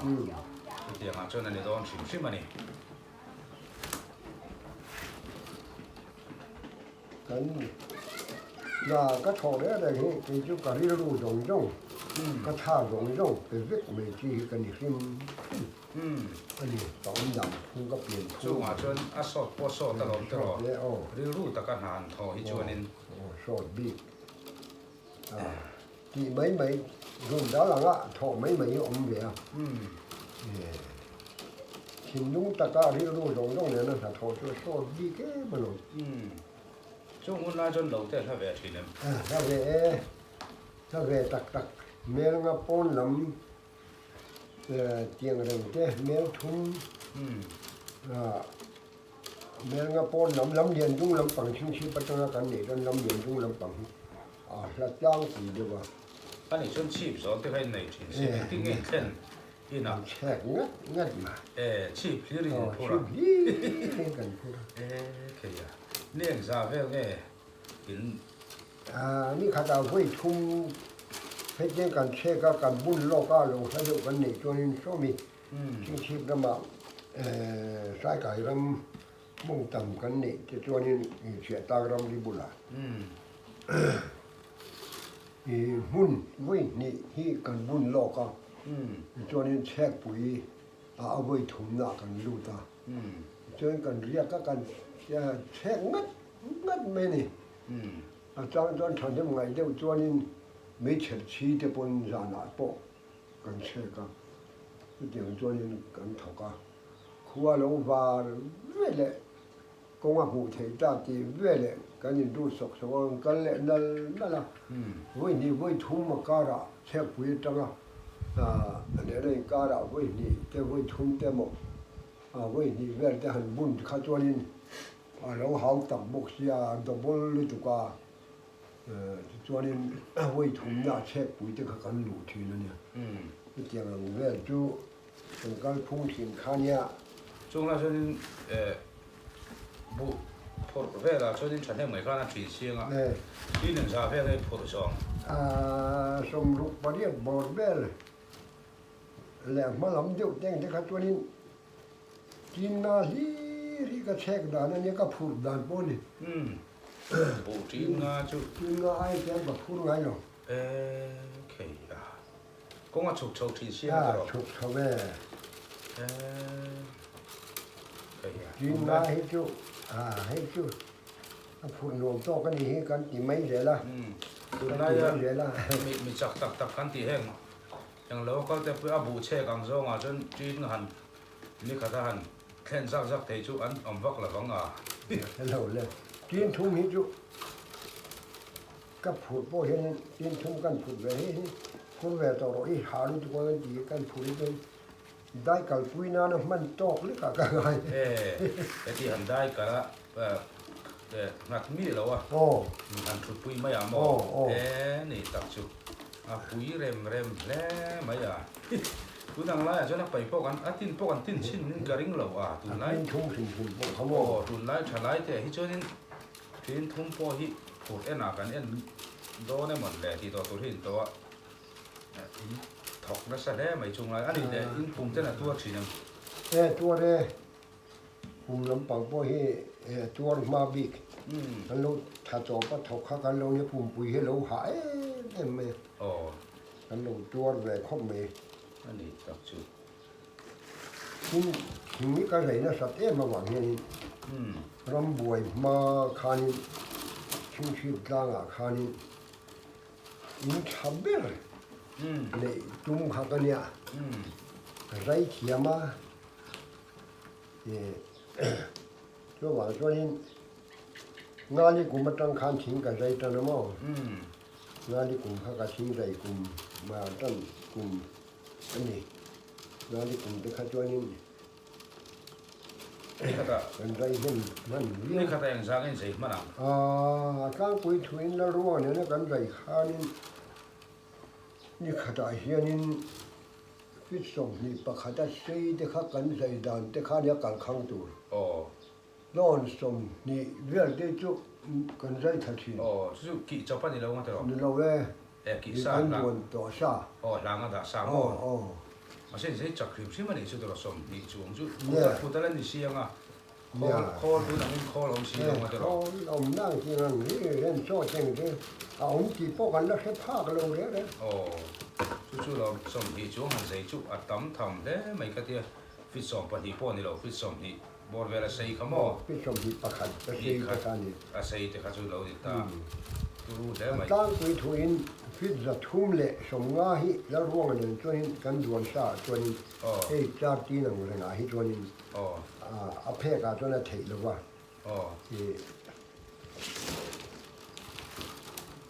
Chutiang ah chuan a ni dawn hrim hrim a ni. Kan hna ka thawh reng reng hi kei chu ka rilru zawng zawng. Ka tha zawng zawng pe vek mai chi hi ka ni hrim hrim a ni. Ka awm dan phung ka pian phung. Chungah chuan a sawt pawh sawt alawm te rawh. Rilru taka hna an thaw hi chuanin. Aw sawt bik. Tih mai mai room dal anga thawh mai mai hi awm ve a. Thinlung taka rilru zawng zawng nena hna thawh chu a sawt bik em alawm. Chung hun lai chuan lo te hla ve thin em? Hla ve e, hla ve tak tak. Mel nga pawn lam tiang reng te mel thum mel nga pawn lam lam lian dung lampang chhingchhip atanga kan neih chuan lam lian dung lampang hi a hla tlangpui deuh a. A nih chuan chhip zawl te kha in nei thin si engtin nge in thlen inah? In chhek ngat ngat ma. E chhip hlir in in phur a. Chhip hlir in kan phur a. E khei a, ni engzah vel nge in Ni khatah vawi thum hetiang kan chhek a, kan bun lawk a, lo hla deuh kan neih chuanin sawmi chhingchhip ramah Saikai ram mawng tam kan neih te chuanin Chhiahtak ram ri bulah hmun vawi hnih hi kan bun lawk a, tichuanin chhekpui ah a vawi thumnaah kan lut a, tichuan kan riak a, kan chhek ngat ngat mai a ni. A chang chuan thahnem ngaih deuh chuanin meichher chhi te pawn zanah pawh kan chhek a, chutiang chuanin kan thawk a. Khua lo var veleh kawng a hmuh theih ta tih veleh kan inru sawk sawk a, kan kal leh nal nal a. Vawi hnih vawi thum a karah chhekpui atanga lehna inkarah vawi hnih te vawi thum te emaw vawi hnih vel te han bun kha chuanin A lo hau tak bawk sia, double lutuk a, tichuanin vawi thumna a chhekpui te kha kan luh thin a nia. Chutiang ang vel chu kan kal phung thin kha nia. Chung lai chuanin buh phurh velah chuanin thahnem ngaih khan a thin siang a, tin engzah vel a phurh zawng? 68 bawr vel leh hma lam deuh te ang te kha chuanin Tinna hlir hi ka chhek dan a nia, ka phurh dan pawh a ni. Buh tinna chu. Tinna ai chuan ka phur ngai lo. E khei a, kawng a chhuk chho thin sia ka rawh. A chhuk chho e. E khei a. Tinna hi chu, a hei chu a phurh nuam tawk a ni hi kan ti mai zel a. Tunlaia mi chak tak tak kan ti heng Englo kal te pawh a buh chhek ang zawngah chuan ṭin han ni khat a han thlen zak zak thei chu an awm vak lo vang a. Hello le, ṭin thum hi chu ka phurh pawh hian ṭin thum kan phurh ve hi hi phur ve tawh rawh i ha lutuk ang an ti hi kan phurh hi chuan dai kalpui nana hman tawk lek ah ka ngai. E, heti han dai kal a nghat mi lo a, han thutpui mai ah maw? E ni tak chu. A pui rem rem hle mai a. Tun ang laiah chuan a pai pawh kan, a tin pawh kan tin chhin in ka ring lo a tunlai. A tin thum hrim hrim pawh kha maw? Aw, tunlai tha lai te hi chuanin tin thum pawh hi phur enah kan en dawn emawn le tih tawh tur hi in tawh a. In thawk nasa hle mai chung lai. A nih leh in pum ten a tuar thin em? E, tuar e. Pum lampang pawh hi tuar hma bik kan lo tha chawp a, thawk kha kan lo nia pumpui hi lo hah em em mai a, kan lo tuar ve khawp mai. A ni tak chu. Tin, thing hi ka rei nasat em avang hianin rambuai hma khanin chhingchhip tlangah khanin in tha ber neih tum kha ka nia, rei thiam a. Chuvang chuanin Ngali kum atang khan thing ka zai tan a maw? Ngali kum kha ka thing zai kum mah tan kum a ni. Ngali kum te kha chuanin kan zai hnem hman viau. Ni khat a engzah nge in zai hman ang? A tlangpui thuin Lalruang nena kan zai khanin ni khatah hianin Feet 21 a sei te kha kan zai dan te kha nia kal khang tur. Aw. Lawn 20 vel te chu kan zai tha thin. Aw, chu chu kih chawp a ni lo nga tiraw? Ni lo e. E, kih sa hlang. Kan duan tawh sa. Aw, hlang a dah sa maw? Aw, aw. Mahse zai chak hrim hrim a nih chu tiraw 20 chuang chu kut kut a la ni si ang a. Khawl, khawl tun angin khawl a awm si lo nga tiraw? Khawl awm na ang chi ang hi ren chaw cheng te a awm tih pawh kan la hre phak lo reng reng. Aw. Chu chu lo 20 chuang han zei chu a tam tham hle mai ka tia. Feet 12 pawh a ni lo, feet 20 bawr vel a sei kha maw? Feet 21 a sei te kha a ni. A sei te kha chu lo ni ta turu hle mai. A tlangpui thuin feet 350 hi Lalruanga nen chuanin kan duan sa ah chuanin hei char tin ang rengah hi chuanin a phek ah chuan a theih lo va.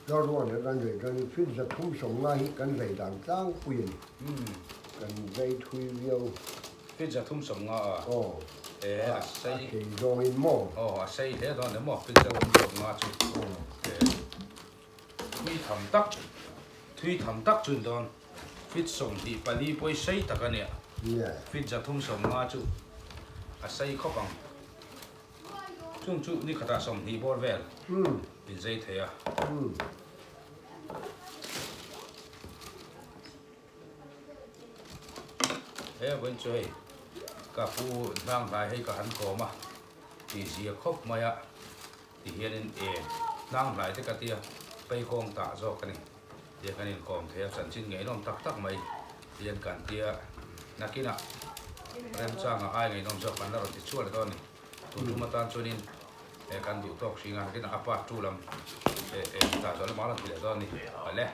Lalruanga nen kan zai chuanin feet 350 hi kan zai dan tlangpui a ni. Kan zai thui viau. Feet 350 a? Aw. E, a sei. A sei zawngin maw? Aw, a sei hle dawn em maw feet 350 chu. E, thui tham tak, thui tham tak chu ni dawn. Feet 24 pawh hi sei tak a nia. Feet 350 chu a sei khawp ang. Chung chu ni khatah 20 bawr vel in zai thei a. He vawiin chu hei ka pu hnang hlai hei ka han kawm a tih zia khawp mai a ti hianin e hnang hlai te ka tia peikawng tah zawk a ni tia kan inkawm thei a chanchin ngeihnawm tak tak mai hian kan tia nakinah remchanga ai ngeihnawm zawk kan la rawn ti chhuah leh dawn a ni tun tum atan chuanin e kan duh tawk hring a nakinah a part 2 lam e e tah zawh lamah a rawn ti leh dawn a ni ale.